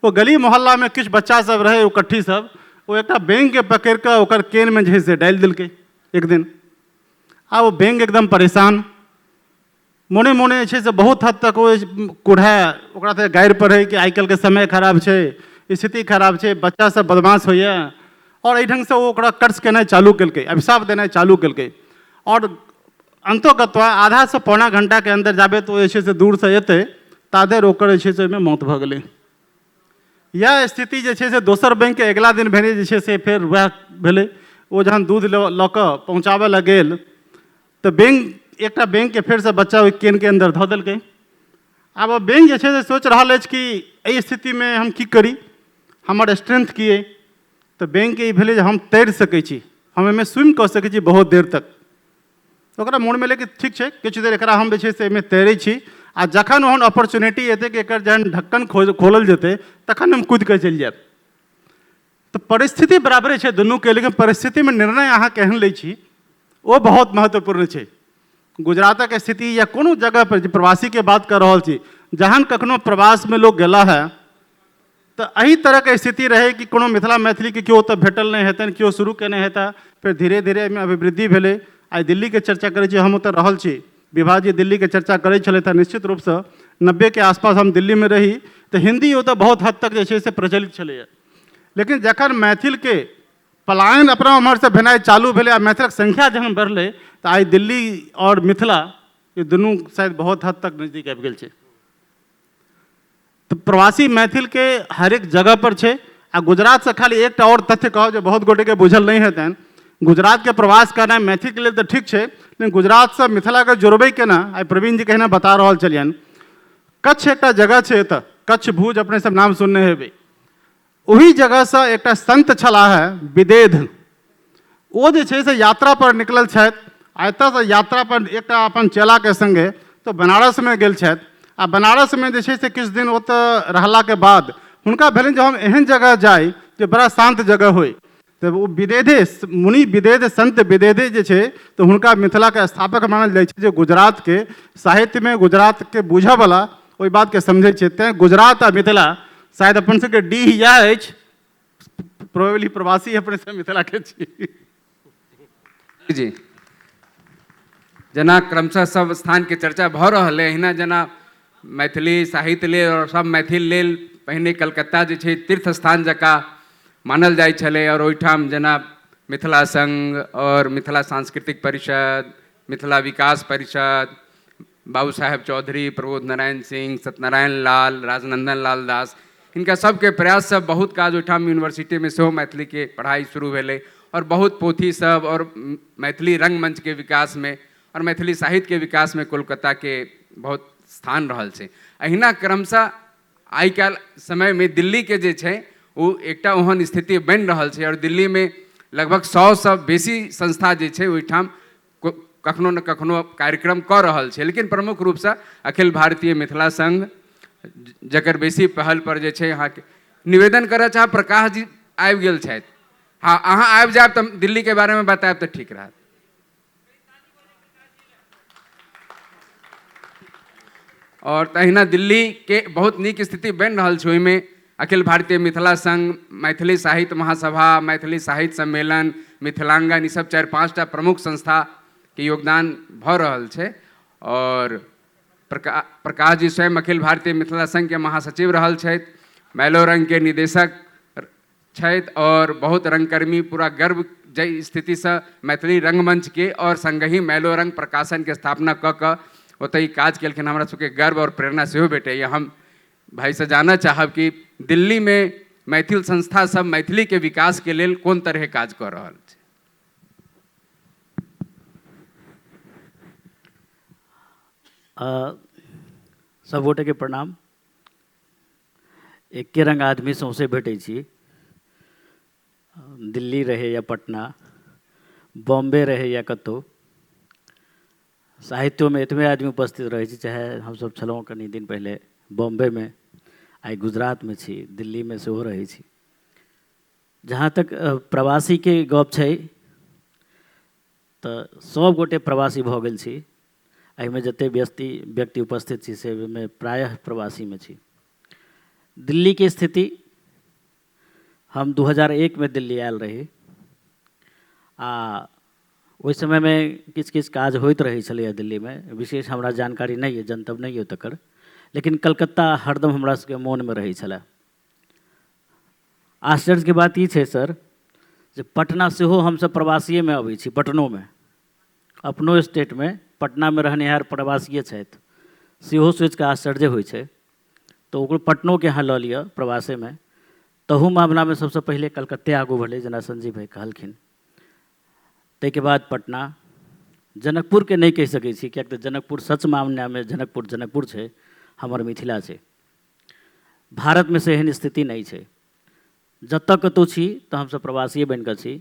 ओ गली मोहल्लामे किछु बच्चा सब रहै, ओ कट्ठी सब, ओ एकटा बेंगके पकड़ि कऽ ओकर केनमे जे है से डालि देलकै एक दिन। आ ओ बेंग एकदम परेशान मोने मोने जे छै से बहुत हद तक ओ कुढ़ै, ओकरा तऽ गारि पढ़ै कि आइ काल्हिके समय खराब छै, स्थिति खराब छै, बच्चा सब बदमाश होइए। आओर एहि ढङ्गसँ ओ ओकरा कर्ज केनाइ चालू केलकै, अभिशाप देनाइ चालू केलकै। आओर अन्तोगत्वा आधासँ पौना घण्टाके अन्दर जाबे तऽ ओ जे छै से दूरसँ एतै ताधरि ओकर जे छै से ओहिमे मौत भऽ गेलै। इएह स्थिति जे छै से दोसर बैंकके अगिला दिन भेने जे छै से फेर वएह भेलै। ओ जहन दूध लऽ कऽ पहुँचाबै लए गेल तऽ बैंक एकटा बैंकके फेरसँ बच्चा ओहि केनके अन्दर धऽ देलकै। आब ओ बैंक जे छै से सोचि रहल अछि कि एहि स्थितिमे हम की करी, हमर स्ट्रेंथ की अइ। तऽ बैंकके ई भेलै जे हम तैर सकै छी, हम एहिमे स्विम कऽ सकै छी बहुत देर तक। ओकरा मोनमे एलै कि ठीक छै, किछु देर एकरा हम जे छै से एहिमे तैरै छी, आ जखन ओहन अपॉर्चुनिटी एतै कि एकर जहन ढक्कन खोलल जेतै तखन हम कुदि कऽ चलि जायब। तऽ परिस्थिति बराबरे छै दुनूके, लेकिन परिस्थितिमे निर्णय अहाँ केहन लै छी ओ बहुत महत्वपूर्ण छै। गुजरातक स्थिति या कोनो जगहपर जे प्रवासीके बात कऽ रहल छी, जहन कखनो प्रवासमे लोक गेला हँ तऽ एहि तरहके स्थिति रहै कि कोनो मिथिला मैथिलीके केओ ओतऽ भेटल नहि हेतनि, केओ शुरू केने हेता। फेर धीरे धीरे एहिमे अभिवृद्धि भेलै। आइ दिल्लीके चर्चा करै छी, हम ओतऽ रहल छी, विभाजी दिल्लीके चर्चा करै छलथि हँ। निश्चित रूपसँ 90के आसपास हम दिल्लीमे रही तऽ हिन्दी ओतऽ बहुत हद तक जे छै से प्रचलित छलैए। लेकिन जखन मैथिलके पलायन अपना ओम्हरसँ भेनाइ चालू भेलै आ मैथिलक संख्या जहन बढ़लै तऽ आइ दिल्ली आओर मिथिला ई दुनू शायद बहुत हद तक नजदीक आबि गेल छै। तऽ प्रवासी मैथिलके हरेक जगह पर छै। आ गुजरातसँ खाली एकटा आओर तथ्य कहब जे बहुत गोटेके बुझल नहि हेतनि, गुजरातके प्रवास करनाइ मैथिलके लेल तऽ ठीक छै, लेकिन गुजरातसँ मिथिलाके जोड़बै केना, आइ प्रवीण जी कहिना बता रहल छलियनि। कच्छ एकटा जगह छै एतऽ, कच्छ भुज अपने सब नाम सुनने हेबै, ओहि जगहसँ एकटा संत छलाह है विदेध, ओ जे छै से यात्रा पर निकलल छथि आ एतऽसँ यात्रा पर एकटा अपन चेलाके सङ्गे तऽ बनारसमे गेल छथि। आ बनारसमे जे छै से किछु दिन ओतऽ रहलाके बाद हुनका भेलनि जे हम एहन जगह जाइ जे बड़ा शान्त जगह होइ। तऽ ओ विदेधे मुनि विदेध संत विदेधे जे छै तऽ हुनका मिथिलाके स्थापक मानल जाइ छै, जे गुजरातके साहित्यमे गुजरातके बुझऽवला ओहि बातके समझै छै। तैँ गुजरात आ मिथिला शायद अपन सबके डीह इएह अछि, प्रोबेबली प्रवासी अपने सब मिथिलाके छी। जी, जेना क्रमशः सब स्थानके चर्चा भऽ रहल अइ, अहिना जेना मैथिली साहित्य लेल आओर सब मैथिल लेल पहिने कलकत्ता जे छै तीर्थ स्थान जकाँ मानल जाइ छलै, आओर ओहिठाम जेना मिथिला संघ आओर मिथिला सांस्कृतिक परिषद, मिथिला विकास परिषद, बाबू साहेब चौधरी, प्रबोध नारायण सिंह, सत्यनारायण लाल, राजनन्दन लाल दास, हिनका सबके प्रयाससँ बहुत काज ओहिठाम यूनिवर्सिटीमे सेहो मैथिलीके पढ़ाइ शुरू भेलै आओर बहुत पोथी सब आओर मैथिली रङ्गमञ्चके विकासमे आओर मैथिली साहित्यके विकासमे कोलकाताके बहुत स्थान रहल छै। अहिना क्रमशः आइ काल्हि समयमे दिल्लीके जे छै ओ एकटा ओहन स्थिति बनि रहल छै आओर दिल्लीमे लगभग 100सँ बेसी संस्था जे छै ओहिठाम कखनो ने कखनो कार्यक्रम कऽ रहल छै, लेकिन प्रमुख रूपसँ अखिल भारतीय मिथिला संघ जकर बेसी पहल पर जे छै अहाँके निवेदन करऽ चाहब। प्रकाश जी आबि गेल छथि, हँ अहाँ आबि जायब तऽ दिल्लीके बारेमे बतायब तऽ ठीक रहत। आओर तहिना दिल्लीके बहुत नीक स्थिति बनि रहल छै, ओहिमे अखिल भारतीय मिथिला संघ, मैथिली साहित्य महासभा, मैथिली साहित्य सम्मेलन, मिथिलांगन, ई सब 4-5टा प्रमुख संस्थाके योगदान भऽ रहल छै। आओर प्रकाश जी स्वयं अखिल भारतीय मिथिला संघके महासचिव रहल छथि, मैलोरंगके निदेशक छथि आओर बहुत रंगकर्मी, पूरा गर्व जाहि स्थितिसँ मैथिली रंगमंचके आओर सङ्गहि मैलोरंग प्रकाशनके स्थापना कऽ कऽ ओतहि काज केलखिन, हमरा सबके गर्व आओर प्रेरणा सेहो भेटैए। हम भाइसँ जानऽ चाहब कि दिल्लीमे मैथिल संस्था सब मैथिलीके विकासके लेल कोन तरहे काज कऽ रहल छै। सब गोटेके प्रणाम। एके रङ्ग आदमी सौँसे भेटै छी, दिल्ली रहै या पटना, बॉम्बे रहै या कतहु, साहित्योमे एतबे आदमी उपस्थित रहै छी। चाहे हमसब छलहुँ कनि दिन पहिले बॉम्बेमे, आइ गुजरातमे छी, दिल्लीमे सेहो रहै छी। जहाँ तक प्रवासीके गप छै तऽ सब गोटे प्रवासी भऽ गेल छी। एहिमे जतेक व्यक्ति उपस्थित छी से ओहिमे प्रायः प्रवासीमे छी। दिल्लीके स्थिति, हम 2001मे दिल्ली आयल रही आ ओहि समयमे किछु किछु काज होइत रहै छलैए दिल्लीमे। विशेष हमरा जानकारी नहि अइ, जनतब नहि अइ तकर, लेकिन कलकत्ता हरदम हमरा सबके मोनमे रहै छलए। आश्चर्यके बात ई छै सर जे पटना सेहो हमसब प्रवासिएमे अबै छी। पटनोमे अपनो स्टेटमे पटनामे रहनिहार प्रवासिए छथि, सेहो सोचिकऽ आश्चर्य होइ छै। तऽ ओकरो पटनोके अहाँ लऽ लिअ प्रवासेमे, तहू मामलामे सबसँ पहिले कलकत्ते आगू बढ़लै, जेना संजीव भाइ कहलखिन। ताहिके बाद पटना, जनकपुरके नहि कहि सकै छी, किएक तऽ जनकपुर सच मामलामे जनकपुर जनकपुर छै, हमर मिथिला छै। भारतमे से एहन स्थिति नहि छै। जतऽ कतहु छी तऽ हमसब प्रवासिए बनिकऽ छी।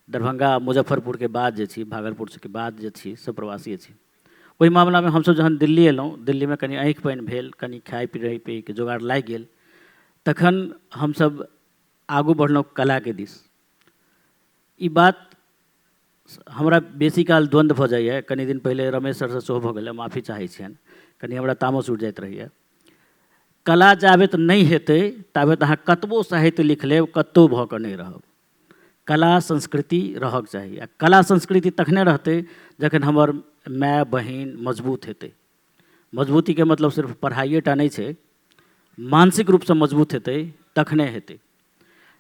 दरभंगा मुजफ्फरपुरके बाद जे छी, भागलपुरके बाद जे छी, सब प्रवासिए छी। ओहि मामलामे हमसब जहन दिल्ली अयलहुँ, दिल्लीमे कनि आँखि पानि भेल, कनि खाइ पियैके जोगाड़ लागि गेल, तखन हमसब आगू बढ़लहुँ कलाके दिस। ई बात हमरा बेसी काल द्वन्द्व भऽ जाइए। कनि दिन पहिले रमेश सरसँ सेहो भऽ गेलै, माफी चाहै छियनि, कनि हमरा तामस उठि जाइत रहैए। कला जाबेत नहि हेतै ताबेत अहाँ कतबो साहित्य लिख लेब, कतहु भऽ कऽ नहि रहब। कला संस्कृति रहक चाही, आ कला संस्कृति तखने रहतै जखन हमर माय बहिन मजबूत हेतै। मजबूतीके मतलब सिर्फ पढ़ाइए टा नहि छै, मानसिक रूपसँ मजबूत हेतै तखने हेतै।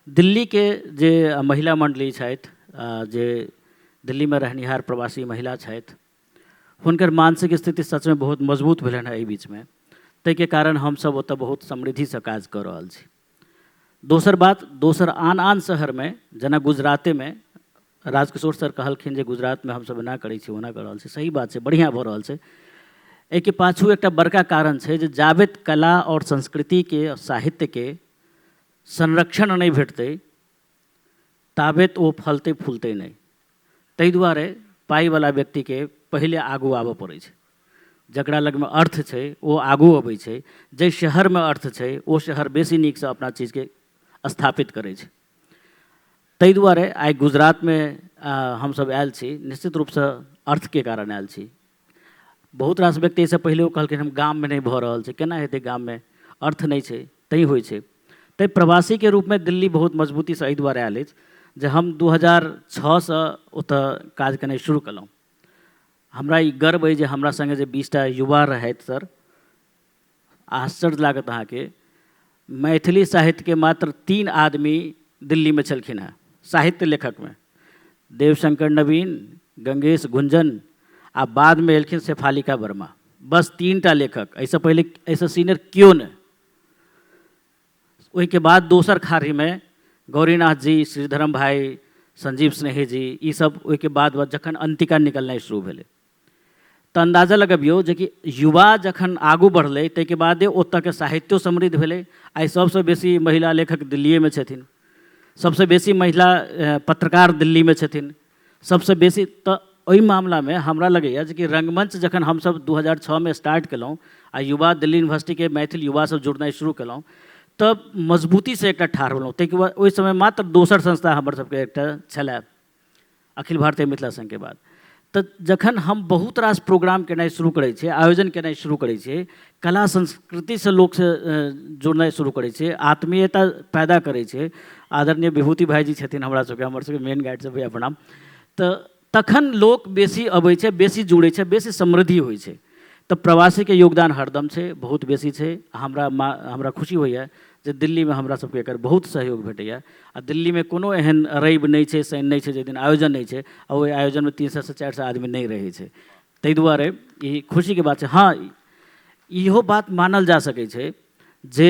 दिल्लीके जे महिला मण्डली छथि, जे दिल्लीमे रहनिहार प्रवासी महिला छथि, हुनकर मानसिक स्थिति सचमे बहुत मजबूत भेलनि हेँ एहि बीचमे। ताहिके कारण हमसब ओतऽ बहुत समृद्धिसँ काज कऽ रहल छी। दोसर बात, दोसर आन आन शहरमे जेना गुजरातेमे राजकिशोर सर कहलखिन जे गुजरातमे हमसब एना करै छी ओना कऽ रहल छी, सही बात छै, बढ़िआँ भऽ रहल छै। एहिके पाछू एकटा बड़का कारण छै जे जाबेत कला आओर संस्कृतिके साहित्यके संरक्षण नहि भेटतै ताबेत ओ फलतै फूलतै नहि। ताहि दुआरे पाइवला व्यक्तिके पहिले आगू आबऽ पड़ै छै। जकरा लगमे अर्थ छै ओ आगू अबै छै। जाहि शहरमे अर्थ छै ओ शहर बेसी नीकसँ अपना चीजके स्थापित करै छै। ताहि दुआरे आइ गुजरातमे हमसब आयल छी, निश्चित रूपसँ अर्थके कारण आयल छी। बहुत रास व्यक्ति एहिसँ पहिलेओ कहलखिन हम गाममे नहि भऽ रहल छै, केना हेतै गाममे, अर्थ नहि छै तैँ होइ छै। तैँ प्रवासीके रूपमे दिल्ली बहुत मजबूतीसँ एहि दुआरे आयल अछि जे हम 2006सँ ओतऽ काज केनाइ शुरू केलहुँ। हमरा ई गर्व अइ जे हमरा सङ्गे जे 20टा युवा रहथि सर, आश्चर्य लागत अहाँके, मैथिली साहित्यके मात्र 3 आदमी दिल्लीमे छलखिन हेँ साहित्य लेखकमे, देवशंकर नवीन, गंगेश गुंजन आ बादमे एलखिन शेफालिका वर्मा, बस 3टा लेखक। एहिसँ पहिले एहिसँ सीनियर केओ नहि। ओहिके बाद दोसर खाढ़ीमे गौरीनाथ जी, श्रीधरम भाई, संजीव स्नेही जी, ई सब ओहिके बाद जखन अंतिका निकलनाइ शुरू भेलै तऽ अन्दाजा लगबियौ जे कि युवा जखन आगू बढ़लै ताहिके बादे ओतऽके साहित्यो समृद्ध भेलै। आइ सबसँ बेसी महिला लेखक दिल्लीएमे छथिन, सबसँ बेसी महिला पत्रकार दिल्लीमे छथिन, सबसँ बेसी। तऽ ओहि मामलामे हमरा लगैए जे कि रङ्गमञ्च जखन हमसब 2006मे स्टार्ट केलहुँ आ युवा दिल्ली यूनिवर्सिटीके मैथिल युवा सब जुड़नाइ शुरू केलहुँ तऽ मजबूतीसँ एकटा ठाढ़ भेलहुँ। ताहिके बाद ओहि समय मात्र दोसर संस्था हमर सबके एकटा छलए अखिल भारतीय मिथिला संघके बाद। तऽ जखन हम बहुत रास प्रोग्राम केनाइ शुरू करै छियै, आयोजन केनाइ शुरू करै छियै, कला संस्कृतिसँ लोकसँ जुड़नाइ शुरू करै छियै, आत्मीयता पैदा करै छियै। आदरणीय विभूति भाइजी छथिन हमरा सबके, हमर सबके मेन गाइड सब, भैया प्रणाम। तऽ तखन लोक बेसी अबै छै, बेसी जुड़ै छै, बेसी समृद्धि होइ छै। तऽ प्रवासीके योगदान हरदम छै, बहुत बेसी छै। हमरा खुशी होइए जे दिल्लीमे हमरा सबके एकर बहुत सहयोग भेटैए। आ दिल्लीमे कोनो एहन रवि नहि छै, शनि नहि छै जाहि दिन आयोजन नहि छै, आ ओहि आयोजनमे 300 से 400 आदमी नहि रहै छै। ताहि दुआरे ई खुशीके बात छै। हँ, इहो बात मानल जा सकै छै जे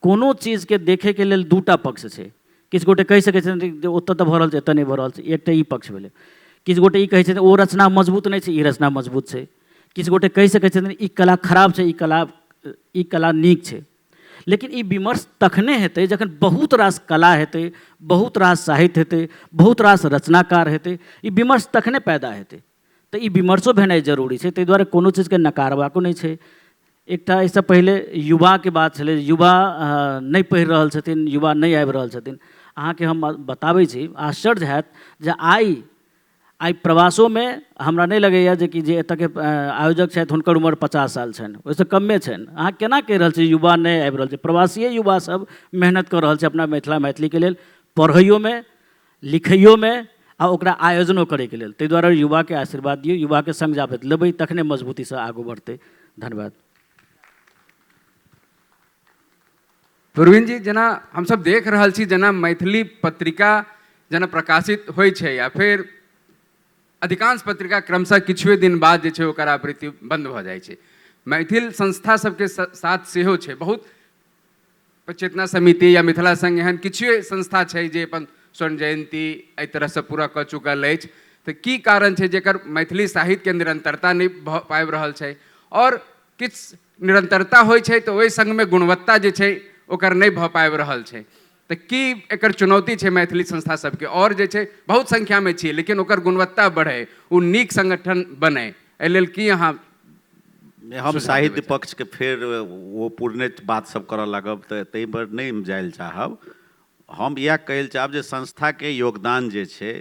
कोनो चीजके देखैके लेल दूटा पक्ष छै। किछु गोटे कहि सकै छथिन जे ओतऽ तऽ भऽ रहल छै, एतऽ नहि भऽ रहल छै, एकटा ई पक्ष भेलै। किछु गोटे ई कहै छथिन ओ रचना मजबूत नहि छै, ई रचना मजबूत छै। किछु गोटे कहि सकै छथिन ई कला खराब छै, ई कला नीक छै। लेकिन ई विमर्श तखने हेतै जखन बहुत रास कला हेतै, बहुत रास साहित्य हेतै, बहुत रास रचनाकार हेतै। ई विमर्श तखने पैदा हेतै। तऽ ई विमर्शो भेनाइ जरूरी छै। ताहि दुआरे कोनो चीजके नकारबाको नहि छै। एकटा एहिसँ पहिले युवाके बात छलै, युवा नहि पढ़ि रहल छथिन, युवा नहि आबि रहल छथिन। अहाँके हम बताबै छी, आश्चर्य हैत जे आइ प्रवासोमे हमरा नहि लगैए जे कि जे एतऽके आयोजक छथि, हुनकर उमर 50 साल छनि, ओहिसँ कमे छनि। अहाँ केना कहि रहल छी युवा नहि आबि रहल छै? प्रवासीय युवा सब मेहनत कऽ रहल छै अपना मिथिला मैथिलीके लेल, पढ़ैयोमे, लिखैयोमे आ ओकरा आयोजनो करैके लेल। ताहि दुआरे युवाके आशीर्वाद दियौ। युवाके सङ्ग जाबत लेबै, तखने मजबूतीसँ आगू बढ़तै। धन्यवाद। प्रवीण जी, जेना हमसब देख रहल छी, जेना मैथिली पत्रिका जेना प्रकाशित होइ छै या फेर अधिकांश पत्रिका क्रमशः किछुए दिन बाद जे छै ओकर आवृत्ति बन्द भऽ जाइ छै। मैथिल संस्था सबके साथ सेहो छै। बहुत चेतना समिति या मिथिला संघ, एहन किछुए संस्था छै जे अपन स्वर्ण जयन्ती एहि तरहसँ पूरा कऽ चुकल अछि। तऽ की कारण छै जेकर मैथिली साहित्यके निरन्तरता नहि भऽ पाबि रहल छै? आओर किछु निरन्तरता होइ छै तऽ ओहि सङ्गमे गुणवत्ता जे छै ओकर नहि भऽ पाबि रहल छै। तऽ की एकर चुनौती छै मैथिली संस्था सबके? आओर जे छै बहुत संख्यामे छियै, लेकिन ओकर गुणवत्ता बढ़ै, ओ नीक संगठन बनै, एहि लेल की अहाँ हम साहित्य पक्षके फेर ओ पुरने बात सब करऽ लागब, तऽ ताहिपर नहि जाय लए चाहब। हम इएह कहै लए चाहब जे संस्थाके योगदान जे छै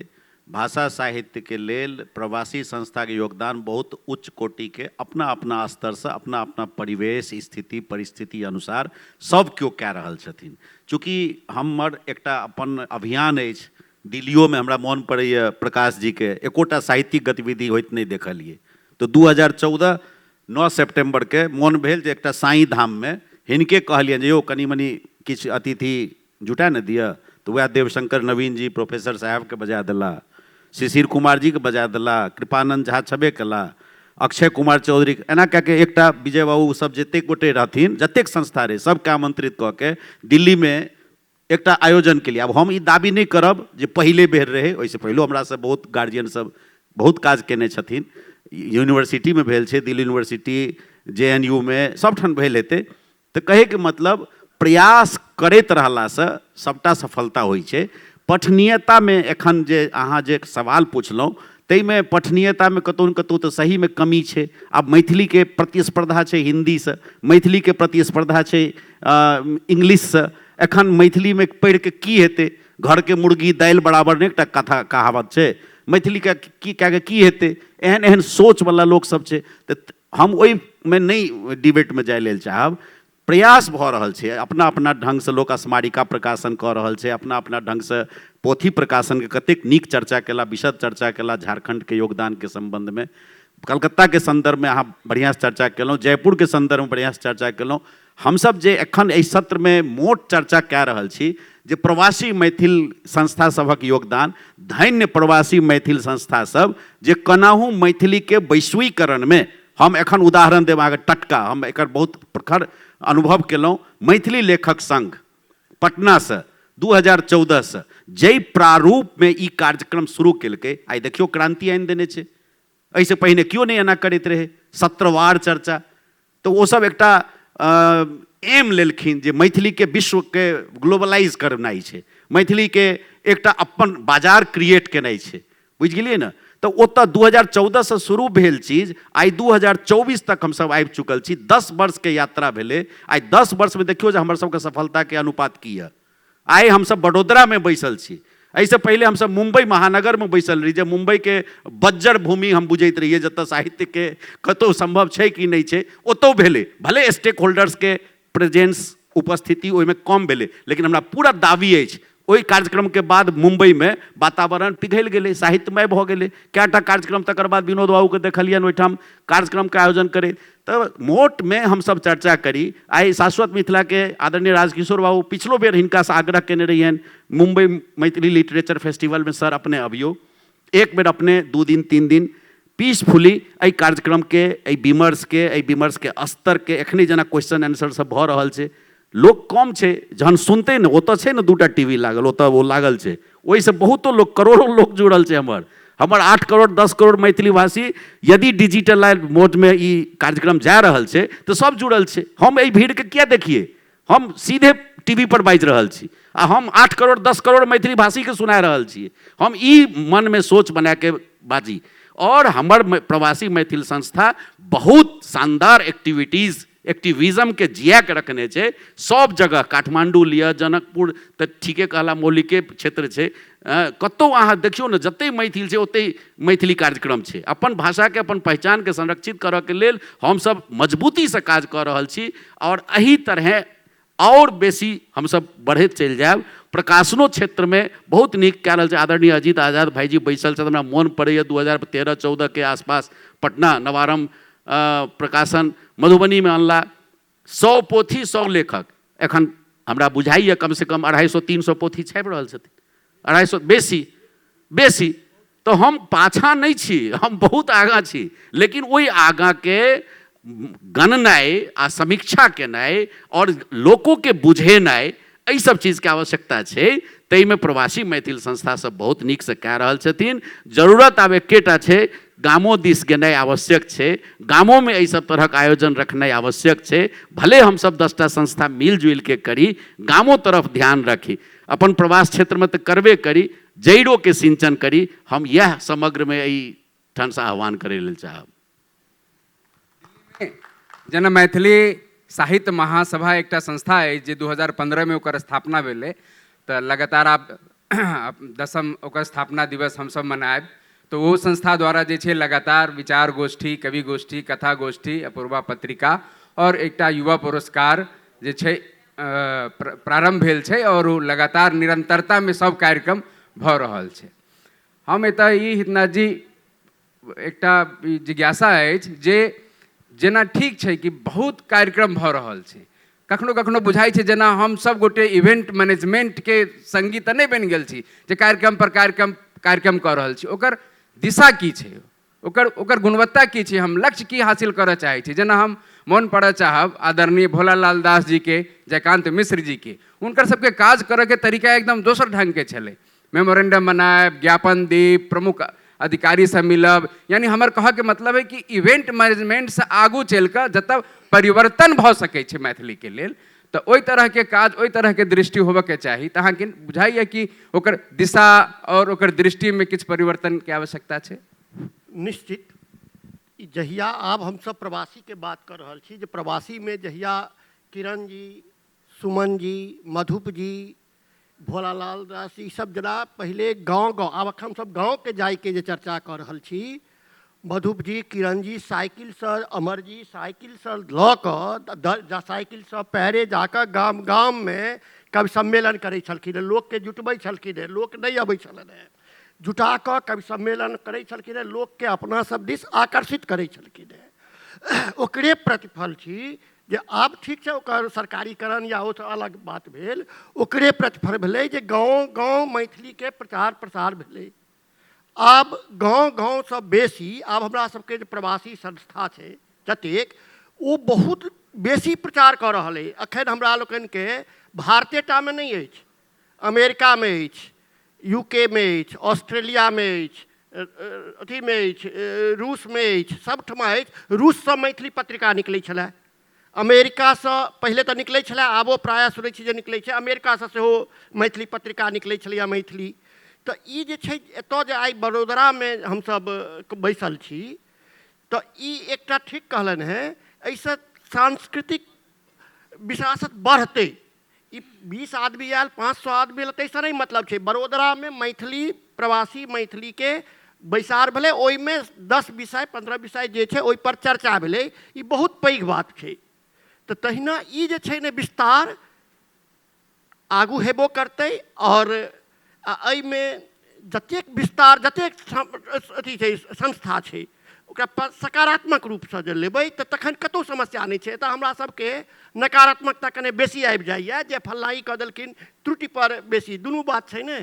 भाषा साहित्यके लेल, प्रवासी संस्थाके योगदान बहुत उच्च कोटिके, अपना अपना स्तरसँ, अपना अपना परिवेश, स्थिति, परिस्थिति अनुसार सब केओ कए रहल छथिन। चूँकि हमर एकटा अपन अभियान अछि दिल्लियोमे, हमरा मोन पड़ैए प्रकाश जीके एकोटा साहित्यिक गतिविधि होइत नहि देखलियै, तऽ 2014 9 सेप्टेम्बरके मोन भेल जे एकटा साईं धाममे हिनके कहलियनि जे यौ, कनि मनि किछु अतिथि जुटा ने दिअ। तऽ वएह देवशंकर नवीन जी प्रोफेसर साहेबके बजा देला, शिशिर कुमार जीके बजा देला, कृपानंद झा छबे कला, अक्षय कुमार चौधरी, एना कए के एकटा विजय बाबू सब जतेक गोटे रहथिन, जतेक संस्था रहै, सबके आमंत्रित कऽ के दिल्लीमे एकटा आयोजन केलियै। आब हम ई दाबी नहि करब जे पहिले बेर रहै। ओहिसँ पहिलो हमरासँ बहुत गार्जियन सब बहुत काज केने छथिन। यूनिवर्सिटीमे भेल छै, दिल्ली यूनिवर्सिटी, जेएनयू मे, सबठाम भेल हेतै। तऽ कहैके मतलब, प्रयास करैत रहलासँ सबटा सफलता होइ छै। पठनीयतामे एखन जे अहाँ जे सवाल पुछलहुँ, ताहिमे पठनीयतामे कतहु ने कतहु तऽ सहीमे कमी छै। आब मैथिलीके प्रतिस्पर्धा छै हिन्दीसँ, मैथिलीके प्रतिस्पर्धा छै इंग्लिशसँ। एखन मैथिलीमे पढ़िके की हेतै? घरके मुर्गी दालि बराबर नहि, एकटा कथा कहावत छै। मैथिलीके की कए कऽ की हेतै? एहन एहन सोचवला लोकसब छै। तऽ हम ओहिमे नहि डिबेटमे जाय लेल चाहब। प्रयास भऽ रहल छै, अपना अपना ढङ्गसँ लोक स्मारिका प्रकाशन कऽ रहल छै, अपना अपना ढङ्गसँ पोथी प्रकाशनके। कतेक नीक चर्चा केला, विशद चर्चा केला झारखण्डके योगदानके सम्बन्धमे। कलकत्ताके सन्दर्भमे अहाँ बढ़िआँसँ चर्चा केलहुँ, जयपुरके सन्दर्भमे बढ़िआँसँ चर्चा केलहुँ। हमसब जे एखन एहि सत्रमे मोट चर्चा कए रहल छी जे प्रवासी मैथिल संस्था सभक योगदान, धन्य प्रवासी मैथिल संस्था सब जे कोनाहु मैथिलीके वैश्वीकरणमे। हम एखन उदाहरण देब अहाँके टटका, हम एकर बहुत प्रखर अनुभव केलहुँ। मैथिली लेखक संघ पटनासँ 2014सँ जाहि प्रारूपमे ई कार्यक्रम शुरू केलकै, आइ देखियौ क्रान्ति आनि देने छै। एहिसँ पहिने केओ नहि एना करैत रहै सत्रवार चर्चा। तऽ ओसब एकटा एम लेलखिन जे मैथिलीके विश्वके ग्लोबलाइज करनाइ छै, मैथिलीके एकटा अपन बाजार क्रिएट केनाइ छै, बुझि गेलियै ने? तऽ ओतऽ 2014सँ शुरू भेल चीज आइ 2024 तक हमसब आबि चुकल छी। 10 वर्षके यात्रा भेलै। आइ 10 वर्षमे देखियौ जे हमर सबके सफलताके अनुपात की यऽ। आइ हमसब वडोदरामे बैसल छी। एहिसँ पहिले हमसब मुम्बई महानगरमे बैसल रही, जे मुम्बईके बज्जर भूमि हम बुझैत रहियै, जतऽ साहित्यके कतहु सम्भव छै कि नहि छै। ओतहु भेलै। भले स्टेक होल्डर्सके प्रेजेंस, उपस्थिति ओहिमे कम भेलै, लेकिन हमरा पूरा दावी अछि, ओहि कार्यक्रमके बाद मुम्बईमे वातावरण पिघलि गेलै, साहित्यमय भऽ गेलै। कएटा कार्यक्रम तकर बाद विनोद बाबूके देखलियनि ओहिठाम कार्यक्रमके आयोजन करैत। तऽ मोटमे हमसब चर्चा करी, आइ शाश्वत मिथिलाके आदरणीय राजकिशोर बाबू, पिछलो बेर हिनकासँ आग्रह केने रहियनि, मुम्बई मैथिली लिटरेचर फेस्टिवलमे सर अपने अबियौ एक बेर, अपने 2 दिन 3 दिन। पीसफुली एहि कार्यक्रमके, एहि विमर्शके, एहि विमर्शके स्तरके, एखने जेना क्वेश्चन आंसर सब भऽ रहल छै, लोक कम छै, जहन सुनतै ने, ओतऽ छै ने 2टा टीवी लागल, ओतऽ ओ लागल छै, ओहिसँ बहुतो लोक, करोड़ो लोक जुड़ल छै। हमर हमर 8 करोड़ 10 करोड़ मैथिली भाषी यदि डिजिटल मोडमे ई कार्यक्रम जा रहल छै तऽ सब जुड़ल छै। हम एहि भीड़के किया देखिए? हम सीधे टीवी पर बाजि रहल छी आ हम 8 करोड़ 10 करोड़ मैथिली भाषीके सुना रहल छी। हम ई मनमे सोच बनाके बाजी। और हमर प्रवासी मैथिल संस्था बहुत शानदार एक्टिविटीज, एक्टिविज्मके जिया के रखने छै सब जगह। काठमांडू लिअ, जनकपुर तऽ ठीके कहला मौलिके क्षेत्र छै, कतहु अहाँ देखियौ ने, जते मैथिल छै ओते मैथिली कार्यक्रम छै। अपन भाषाके, अपन पहचानके संरक्षित करऽके लेल हमसब मजबूतीसँ काज कऽ रहल छी और एहि तरहें और बेसी हमसब बढ़ैत चलि जायब। प्रकाशनो क्षेत्रमे बहुत नीक कए रहल छै। आदरणीय अजीत आजाद भाईजी बैसल छथि, हमरा मोन पड़ैए 2013-14 के आसपास पटना नवारम्भ प्रकाशन मधुबनीमे अनला, 100 पोथी 100 लेखक। एखन हमरा बुझाइए कमसँ कम 250-300 पोथी छापि रहल छथिन, 250 बेसी बेसी। तऽ हम पाछाँ नहि छी, हम बहुत आगाँ छी, लेकिन ओहि आगाँके गणनाइ आ समीक्षा केनाइ आओर लोकोके बुझेनाइ, एहि सब चीजके आवश्यकता छै। ताहिमे प्रवासी मैथिल संस्था सब बहुत नीकसँ कए रहल छथिन। जरूरत आब एकेटा छै, गामो दिस गेनाइ आवश्यक छै, गामोमे एहि सब तरहक आयोजन रखनाइ आवश्यक छै। भले हमसब 10टा संस्था मिलजुलिके करी, गामो तरफ ध्यान रखी, अपन प्रवास क्षेत्रमे तऽ करबे करी, जड़िओके सिंचन करी। हम इएह समग्रमे एहि ठामसँ आह्वान करै लेल चाहब। जेना मैथिली साहित्य महासभा एकटा संस्था अछि जे 2015 मे ओकर स्थापना भेलै, तऽ लगातार आब 10म ओकर स्थापना दिवस हमसब मनायब। तऽ ओ संस्था द्वारा जे छै लगातार विचार गोष्ठी, कवि गोष्ठी, कथा गोष्ठी, अपूर्वा पत्रिका और एकटा युवा पुरस्कार जे छै प्रारम्भ भेल छै और ओ लगातार निरंतरतामे सब कार्यक्रम भऽ रहल छै। हम एतऽ ई हितनाथ जी एकटा जिज्ञासा अछि जे जेना ठीक छै कि बहुत कार्यक्रम भऽ रहल छै, कखनो कखनो बुझाइ छै जेना हम सब गोटे इवेंट मैनेजमेंटके संगी तऽ नहि बनि गेल छी जे कार्यक्रम पर कार्यक्रम कार्यक्रम कऽ रहल छी। ओकर दिशा की छै, ओकर ओकर गुणवत्ता की छै, हम लक्ष्य की हासिल करऽ चाहै छी? जेना हम मोन पड़ऽ चाहब आदरणीय भोलालाल दास जीके, जयकान्त मिश्र जीके, हुनकर सबके काज करऽके तरीका एकदम दोसर ढङ्गके छलै। मेमोरेंडम बनायब, ज्ञापन देब, प्रमुख अधिकारीसँ मिलब, यानी हमर कहऽके मतलब है कि इवेंट मैनेजमेंटसँ आगू चलि कऽ जतऽ परिवर्तन भऽ सकै छै मैथिलीके लेल, तऽ ओहि तरहके काज, ओहि तरहके दृष्टि होबऽके चाही। तऽ अहाँके बुझाइए कि ओकर दिशा आओर ओकर दृष्टिमे किछु परिवर्तनके आवश्यकता छै? निश्चित। जहिया आब हमसब प्रवासीके बात कऽ रहल छी, जे प्रवासीमे जहिया किरण जी, सुमन जी, मधुप जी, भोलालाल दास, ई सब जेना पहिले गाँव गाँव, आब एखन हमसब गाँवके जाइके जे चर्चा कऽ रहल छी, मधुप जी, किरण जी साइकिलसँ, अमर जी साइकिलसँ लऽ कऽ, साइकिलसँ पैरे जाकऽ गाम गाममे कवि सम्मेलन करै छलखिन हेँ, लोकके जुटबै छलखिन हेँ, लोक नहि अबै छलनि हेँ, जुटा कऽ कवि सम्मेलन करै छलखिन हेँ, लोकके अपना सब दिस आकर्षित करै छलखिन हेँ। ओकरे प्रतिफल छी जे आब ठीक छै ओकर सरकारीकरण या ओ अलग बात भेल, ओकरे प्रतिफल भेलै जे गाँव गाँव मैथिलीके प्रचार प्रसार भेलै। आब गाँव गाँवसँ बेसी आब हमरा सबके जे प्रवासी संस्था छै जतेक, ओ बहुत बेसी प्रचार कऽ रहल अइ। एखन हमरा लोकनिके भारतेटामे नहि अछि, अमेरिकामे अछि, यूकेमे अछि, ऑस्ट्रेलियामे अछि, अथीमे अछि, रूसमे अछि, सबठमा अछि। रूससँ मैथिली पत्रिका निकलै छलै, अमेरिकासँ पहिले तऽ निकलै छलै, आबो प्रायः सुनै छी जे निकलै छै, अमेरिकासँ सेहो मैथिली पत्रिका निकलै छलैए मैथिली। तऽ ई जे छै एतऽ जे आइ बड़ोदरामे हमसब बैसल छी, तऽ ई एकटा ठीक कहलनि हेँ, एहिसँ सांस्कृतिक विरासत बढ़तै। ई 20 आदमी आयल, 500 आदमी आयल, ताहिसँ नहि मतलब छै। बड़ोदरामे मैथिली प्रवासी मैथिलीके बैसार भेलै, ओहिमे 10 विषय 15 विषय जे छै ओहिपर चर्चा भेलै, ई बहुत पैघ बात छै। तऽ तहिना ई जे छै ने विस्तार आगू हेबो करतै, आओर एहिमे जतेक विस्तार जतेक अथी छै संस्था छै ओकरा सकारात्मक रूपसँ जे लेबै तऽ तखन कतहु समस्या नहि छै। एतऽ हमरा सबके नकारात्मकता कने बेसी आबि जाइए जे फल्लाँ ई कऽ देलखिन, त्रुटिपर बेसी, दुनू बात छै ने।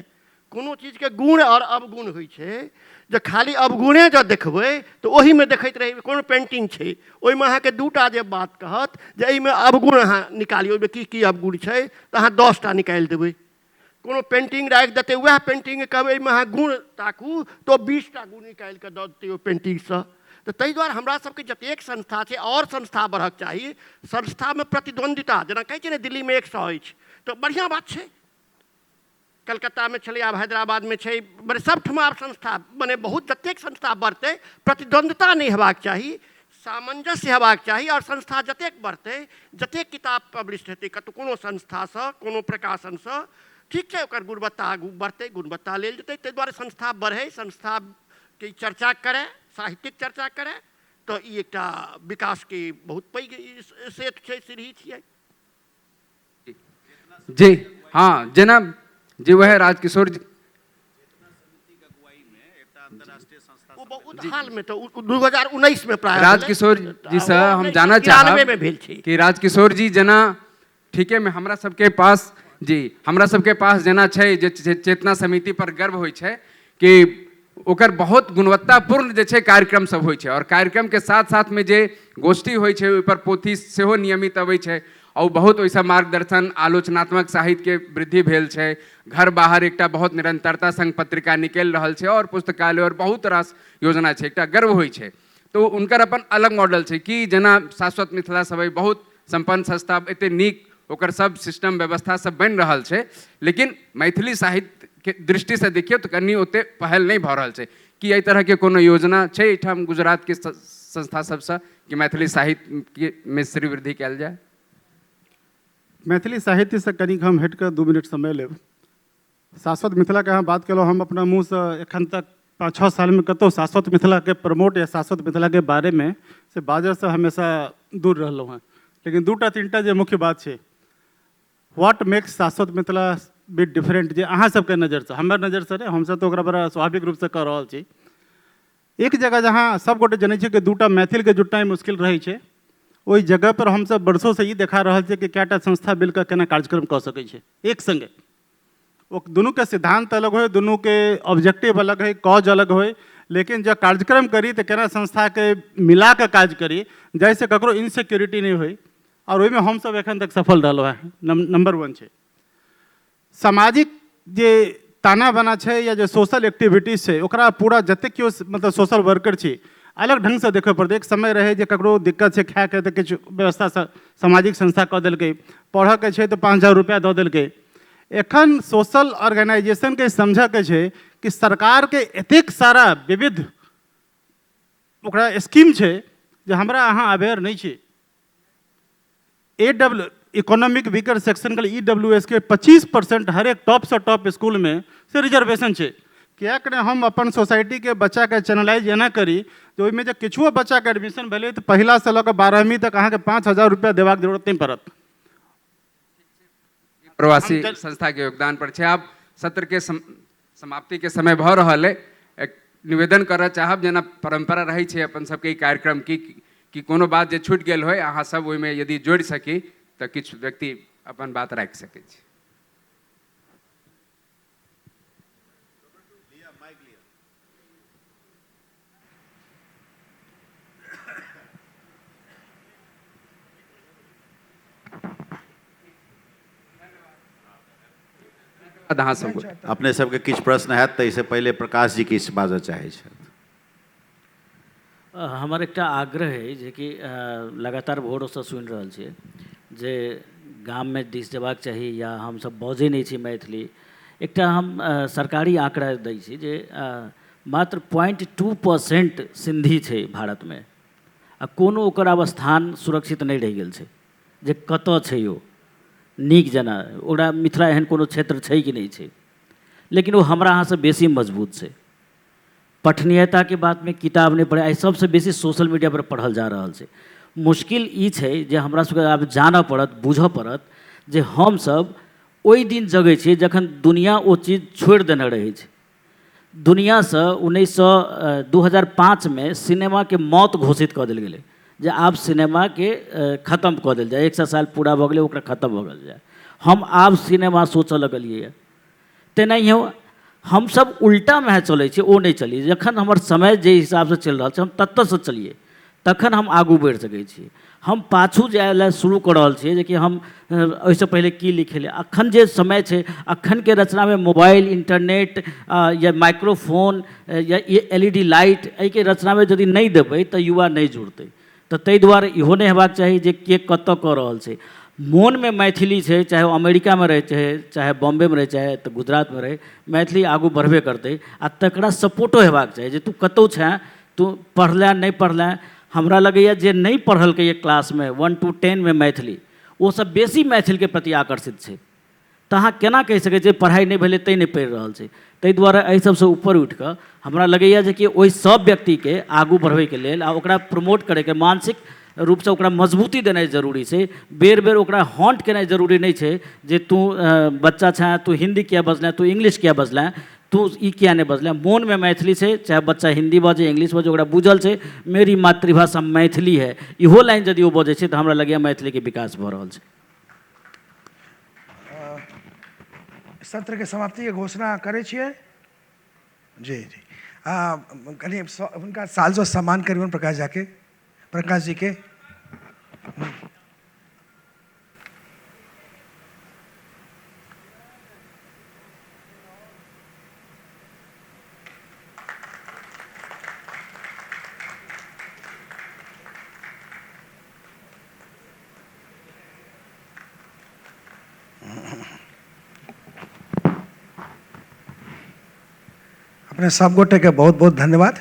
कोनो चीजके गुण आओर अवगुण होइ छै। जे खाली अवगुणे जँ देखबै तऽ ओहीमे देखैत रहबै। कोनो पेन्टिंग छै, ओहिमे अहाँके दूटा जे बात कहत जे एहिमे अवगुण अहाँ निकालियौ, ओहिमे की की अवगुण छै, तऽ अहाँ 10टा निकालि देबै। कोनो पेन्टिंग राखि देतै, वएह पेन्टिंग कहबै एहिमे अहाँ गुण ताकू, तऽ ओ 20टा गुण निकालि कऽ दऽ देतै ओहि पेन्टिंगसँ। तऽ ताहि दुआरे हमरा सबके जतेक संस्था छै, आओर संस्था बढ़क चाही। संस्थामे प्रतिद्वन्द्विता, जेना कहै छै ने दिल्लीमे 100 अछि, तऽ बढ़िआँ बात छै। कलकत्तामे छलै, आब हैदराबादमे छै, मने सबठमा आब संस्था, मने बहुत जतेक संस्था बढ़तै, प्रतिद्वन्द्विता नहि हेबाक चाही, सामंजस्य हेबाक चाही। आओर संस्था जतेक बढ़तै, जतेक किताब पब्लिश हेतै कतहु कोनो संस्थासँ, कोनो प्रकाशनसँ, ठीक छै, ओकर गुणवत्ता आगू बढ़तै, गुणवत्ता लेल जेतै। ताहि दुआरे संस्था बढ़ै, संस्थाके चर्चा करै, साहित्यिक चर्चा करै, तऽ ई एकटा विकासके बहुत पैघ सेतु छै, सीढ़ी छियै। जी हाँ, जेना जी वएह राजकिशोर जी। ओ बहुत हालमे तऽ 2019 मे प्रायः भेलै। राजकिशोर जी से हम जानऽ चाहब 93 मे भेल छै। कि राजकिशोर जी जेना ठीके में हमरा सबके पास जी, हमरा सबके पास जेना छै जे चेतना समिति पर गर्व होइ छै कि ओकर बहुत गुणवत्तापूर्ण जे छै कार्यक्रम सब होइ छै, और कार्यक्रम के साथ साथ में जे गोष्ठी होइ छै ओहि पर पोथी सेहो नियमित अबै छै, और बहुत ओहिसँ मार्गदर्शन आलोचनात्मक साहित्यके वृद्धि भेल छै। घर बाहर एकटा बहुत निरंतरता संग पत्रिका निकलि रहल छै, और पुस्तकालय और बहुत रास योजना छै, एकटा गर्व होइ छै। तऽ हुनकर अपन अलग मॉडल छै कि जेना शाश्वत मिथिला सब बहुत सम्पन्न संस्था, एते नीक ओकर सब सिस्टम व्यवस्था सब बनि रहल छै, लेकिन मैथिली साहित्यके दृष्टिसँ देखियौ तऽ कनि ओते पहल नहि भऽ रहल छै। कि एहि तरहके कोनो योजना छै एहिठाम गुजरातके संस्था सबसँ कि मैथिली साहित्यके मे श्रीवृद्धि कयल जाय? मैथिली साहित्यसँ कनिक हम हटिकऽ 2 मिनट समय लेब। शाश्वत मिथिलाके अहाँ बात केलहुँ, हम अपना मुँहसँ एखन तक 5-6 सालमे कतहु शाश्वत मिथिलाके प्रमोट या शाश्वत मिथिलाके बारेमे से बाजऽसँ हमेशा दूर रहलहुँ हँ। लेकिन 2-3 जे मुख्य बात छै, what makes Shashwat Mithila bit different, जे अहाँ सबके नजरसँ, हमर नजरसँ नहि, हमसब तऽ ओकरा बड़ा स्वाभाविक रूपसँ कऽ रहल छी। एक जगह जहाँ सब गोटे जनै छियै कि 2टा मैथिलके जुटनाइ मुश्किल रहै छै, ओहि जगहपर हमसब वर्षोसँ ई देखा रहल छियै कि कएटा संस्था मिलकऽ केना कार्यक्रम कऽ सकै छै एक सङ्गे। ओ दुनूके सिद्धान्त अलग होइ, दुनूके ऑब्जेक्टिव अलग होइ, कॉज अलग होइ, लेकिन जँ कार्यक्रम करी तऽ केना संस्थाके मिलाकऽ काज करी जाहिसँ ककरो इनसिक्योरिटी नहि होइ, आओर ओहिमे हमसब एखन तक सफल रहलहुँ हँ। नम्बर 1 छै सामाजिक जे ताना बाना छै या जे सोशल एक्टिविटीज छै, ओकरा पूरा जतेक केओ मतलब सोशल वर्कर छी अलग ढङ्गसँ देखऽ पड़तै। एक समय रहै जे ककरो दिक्कत छै खायके तऽ किछु व्यवस्था सामाजिक संस्था कऽ देलकै, पढ़ऽके छै तऽ 5000 रुपैआ दऽ देलकै। एखन सोशल ऑर्गेनाइजेशनके समझऽके छै कि सरकारके एतेक सारा विविध ओकरा स्कीम छै जे हमरा अहाँ अवेयर नहि छी। ए डब्ल्यू इकोनॉमिक वीकर सेक्शनके ई डब्ल्यू एस के 25% हरेक टॉपसँ टॉप स्कूलमे से रिजर्वेशन छै। किएक नहि हम अपन सोसाइटीके बच्चाके चैनलाइज एना करी जे ओहिमे जे किछुओ बच्चाके एडमिशन भेलै तऽ पहिलासँ लऽ कऽ 12वीं तक अहाँके 5000 रुपैआ देबाक जरूरत नहि पड़त। प्रवासी संस्था के योगदान पर छै। आब सत्र के समाप्ति के समय भऽ रहल अइ। एक निवेदन करऽ चाहब, जेना परम्परा रहै छै अपन सबके ई कार्यक्रम की कि कोनो बात जे छूटि गेल होइ अहाँ सब ओहिमे यदि जोड़ि सकी तऽ किछु व्यक्ति अपन बात राखि सकै छी। अहाँ सब अपने सबके किछु प्रश्न हैत तऽ एहिसँ पहिले प्रकाश जी किछु बाजऽ चाहै छथि। हमर एकटा आग्रह अइ जेकि लगातार भोरसँ सुनि रहल छियै जे गाममे दिस जेबाक चाही या हमसब बजै नहि छी मैथिली। एकटा हम सरकारी आँकड़ा दै छी जे मात्र 0.2% सिन्धी छै भारतमे, आ कोनो ओकर आब स्थान सुरक्षित नहि रहि गेल छै जे कतऽ छै ओ नीक जेना ओकरा मिथिला एहन कोनो क्षेत्र छै कि नहि छै, लेकिन ओ हमरा अहाँसँ बेसी मजबूत छै। पठनीयताके बातमे किताब नहि पढ़ै, आइ सबसँ बेसी सोशल मीडियापर पढ़ल जा रहल छै। मुश्किल ई छै जे हमरा सबके आब जानऽ पड़त, बूझऽ पड़त जे हमसब ओहि दिन जगै छियै जखन दुनिया ओ चीज छोड़ि देने रहै छै। दुनियासँ 2005 सिनेमाके मौत घोषित कऽ देल गेलै जे आब सिनेमाके खतम कऽ देल जाय, 100 साल पूरा भऽ गेलै ओकरा खतम भऽ गेल जाय। हम आब सिनेमा सोचऽ लगलियै। तेनाहियो हमसभ उल्टामे चलै छियै, ओ नहि चली। जखन हमर समय जाहि हिसाबसँ चलि रहल छै, हम ततऽसँ चलियै, तखन हम आगू बढ़ि सकै छी। हम पाछू जाइ लए शुरू कऽ रहल छियै जेकि हम ओहिसँ पहिले की लिखेलियै। अखन जे समय छै, अखनके रचनामे मोबाइल, इन्टरनेट या माइक्रोफोन या LED light, एहिके रचनामे यदि नहि देबै तऽ युवा नहि जुड़तै। तऽ ताहि दुआरे इहो नहि हेबाक चाही जे के कतऽ कऽ रहल छै। मोनमे मैथिली छै, चाहे ओ अमेरिकामे रहै, चाहे चाहे बॉम्बेमे रहै, चाहे तऽ गुजरातमे रहै, मैथिली आगू बढ़बे करतै। आ तकरा सपोर्टो हेबाक चाही जे तू कतहु छेँ, तू पढ़लेँ नहि पढ़लेँ। हमरा लगैए जे नहि पढ़लकैए क्लासमे 1 to 10 Maithili, ओसभ बेसी मैथिलीके प्रति आकर्षित छै। तऽ अहाँ केना कहि सकै छियै पढ़ाइ नहि भेलै तैँ नहि पढ़ि रहल छै? ताहि दुआरे एहि सभसँ ऊपर उठि कऽ हमरा लगैए जे कि ओहि सभ व्यक्तिके आगू बढ़बैके लेल आ ओकरा प्रमोट करैके, मानसिक रूपसँ ओकरा मजबूती देनाइ जरूरी छै। बेर बेर ओकरा हॉन्ट केनाइ जरूरी नहि छै जे तू बच्चा छेँ, तू हिन्दी किया बजलेँ, तू इंग्लिश किया बजलेँ, तू ई किया नहि बजलेँ। मोनमे मैथिली छै, चाहे बच्चा हिन्दी बजै, इंग्लिश बजै, ओकरा बुझल छै मेरी मातृभाषा मैथिली है। इहो लाइन यदि ओ बजै छै तऽ हमरा लगैए मैथिलीके विकास भऽ रहल छै। सत्रके समाप्तिके घोषणा करै छियै। जी जी, कनि हुनका सालसँ सम्मान करियौन प्रकाश झाके, प्रकाश जीके। अपने सब गोटे के बहुत बहुत धन्यवाद।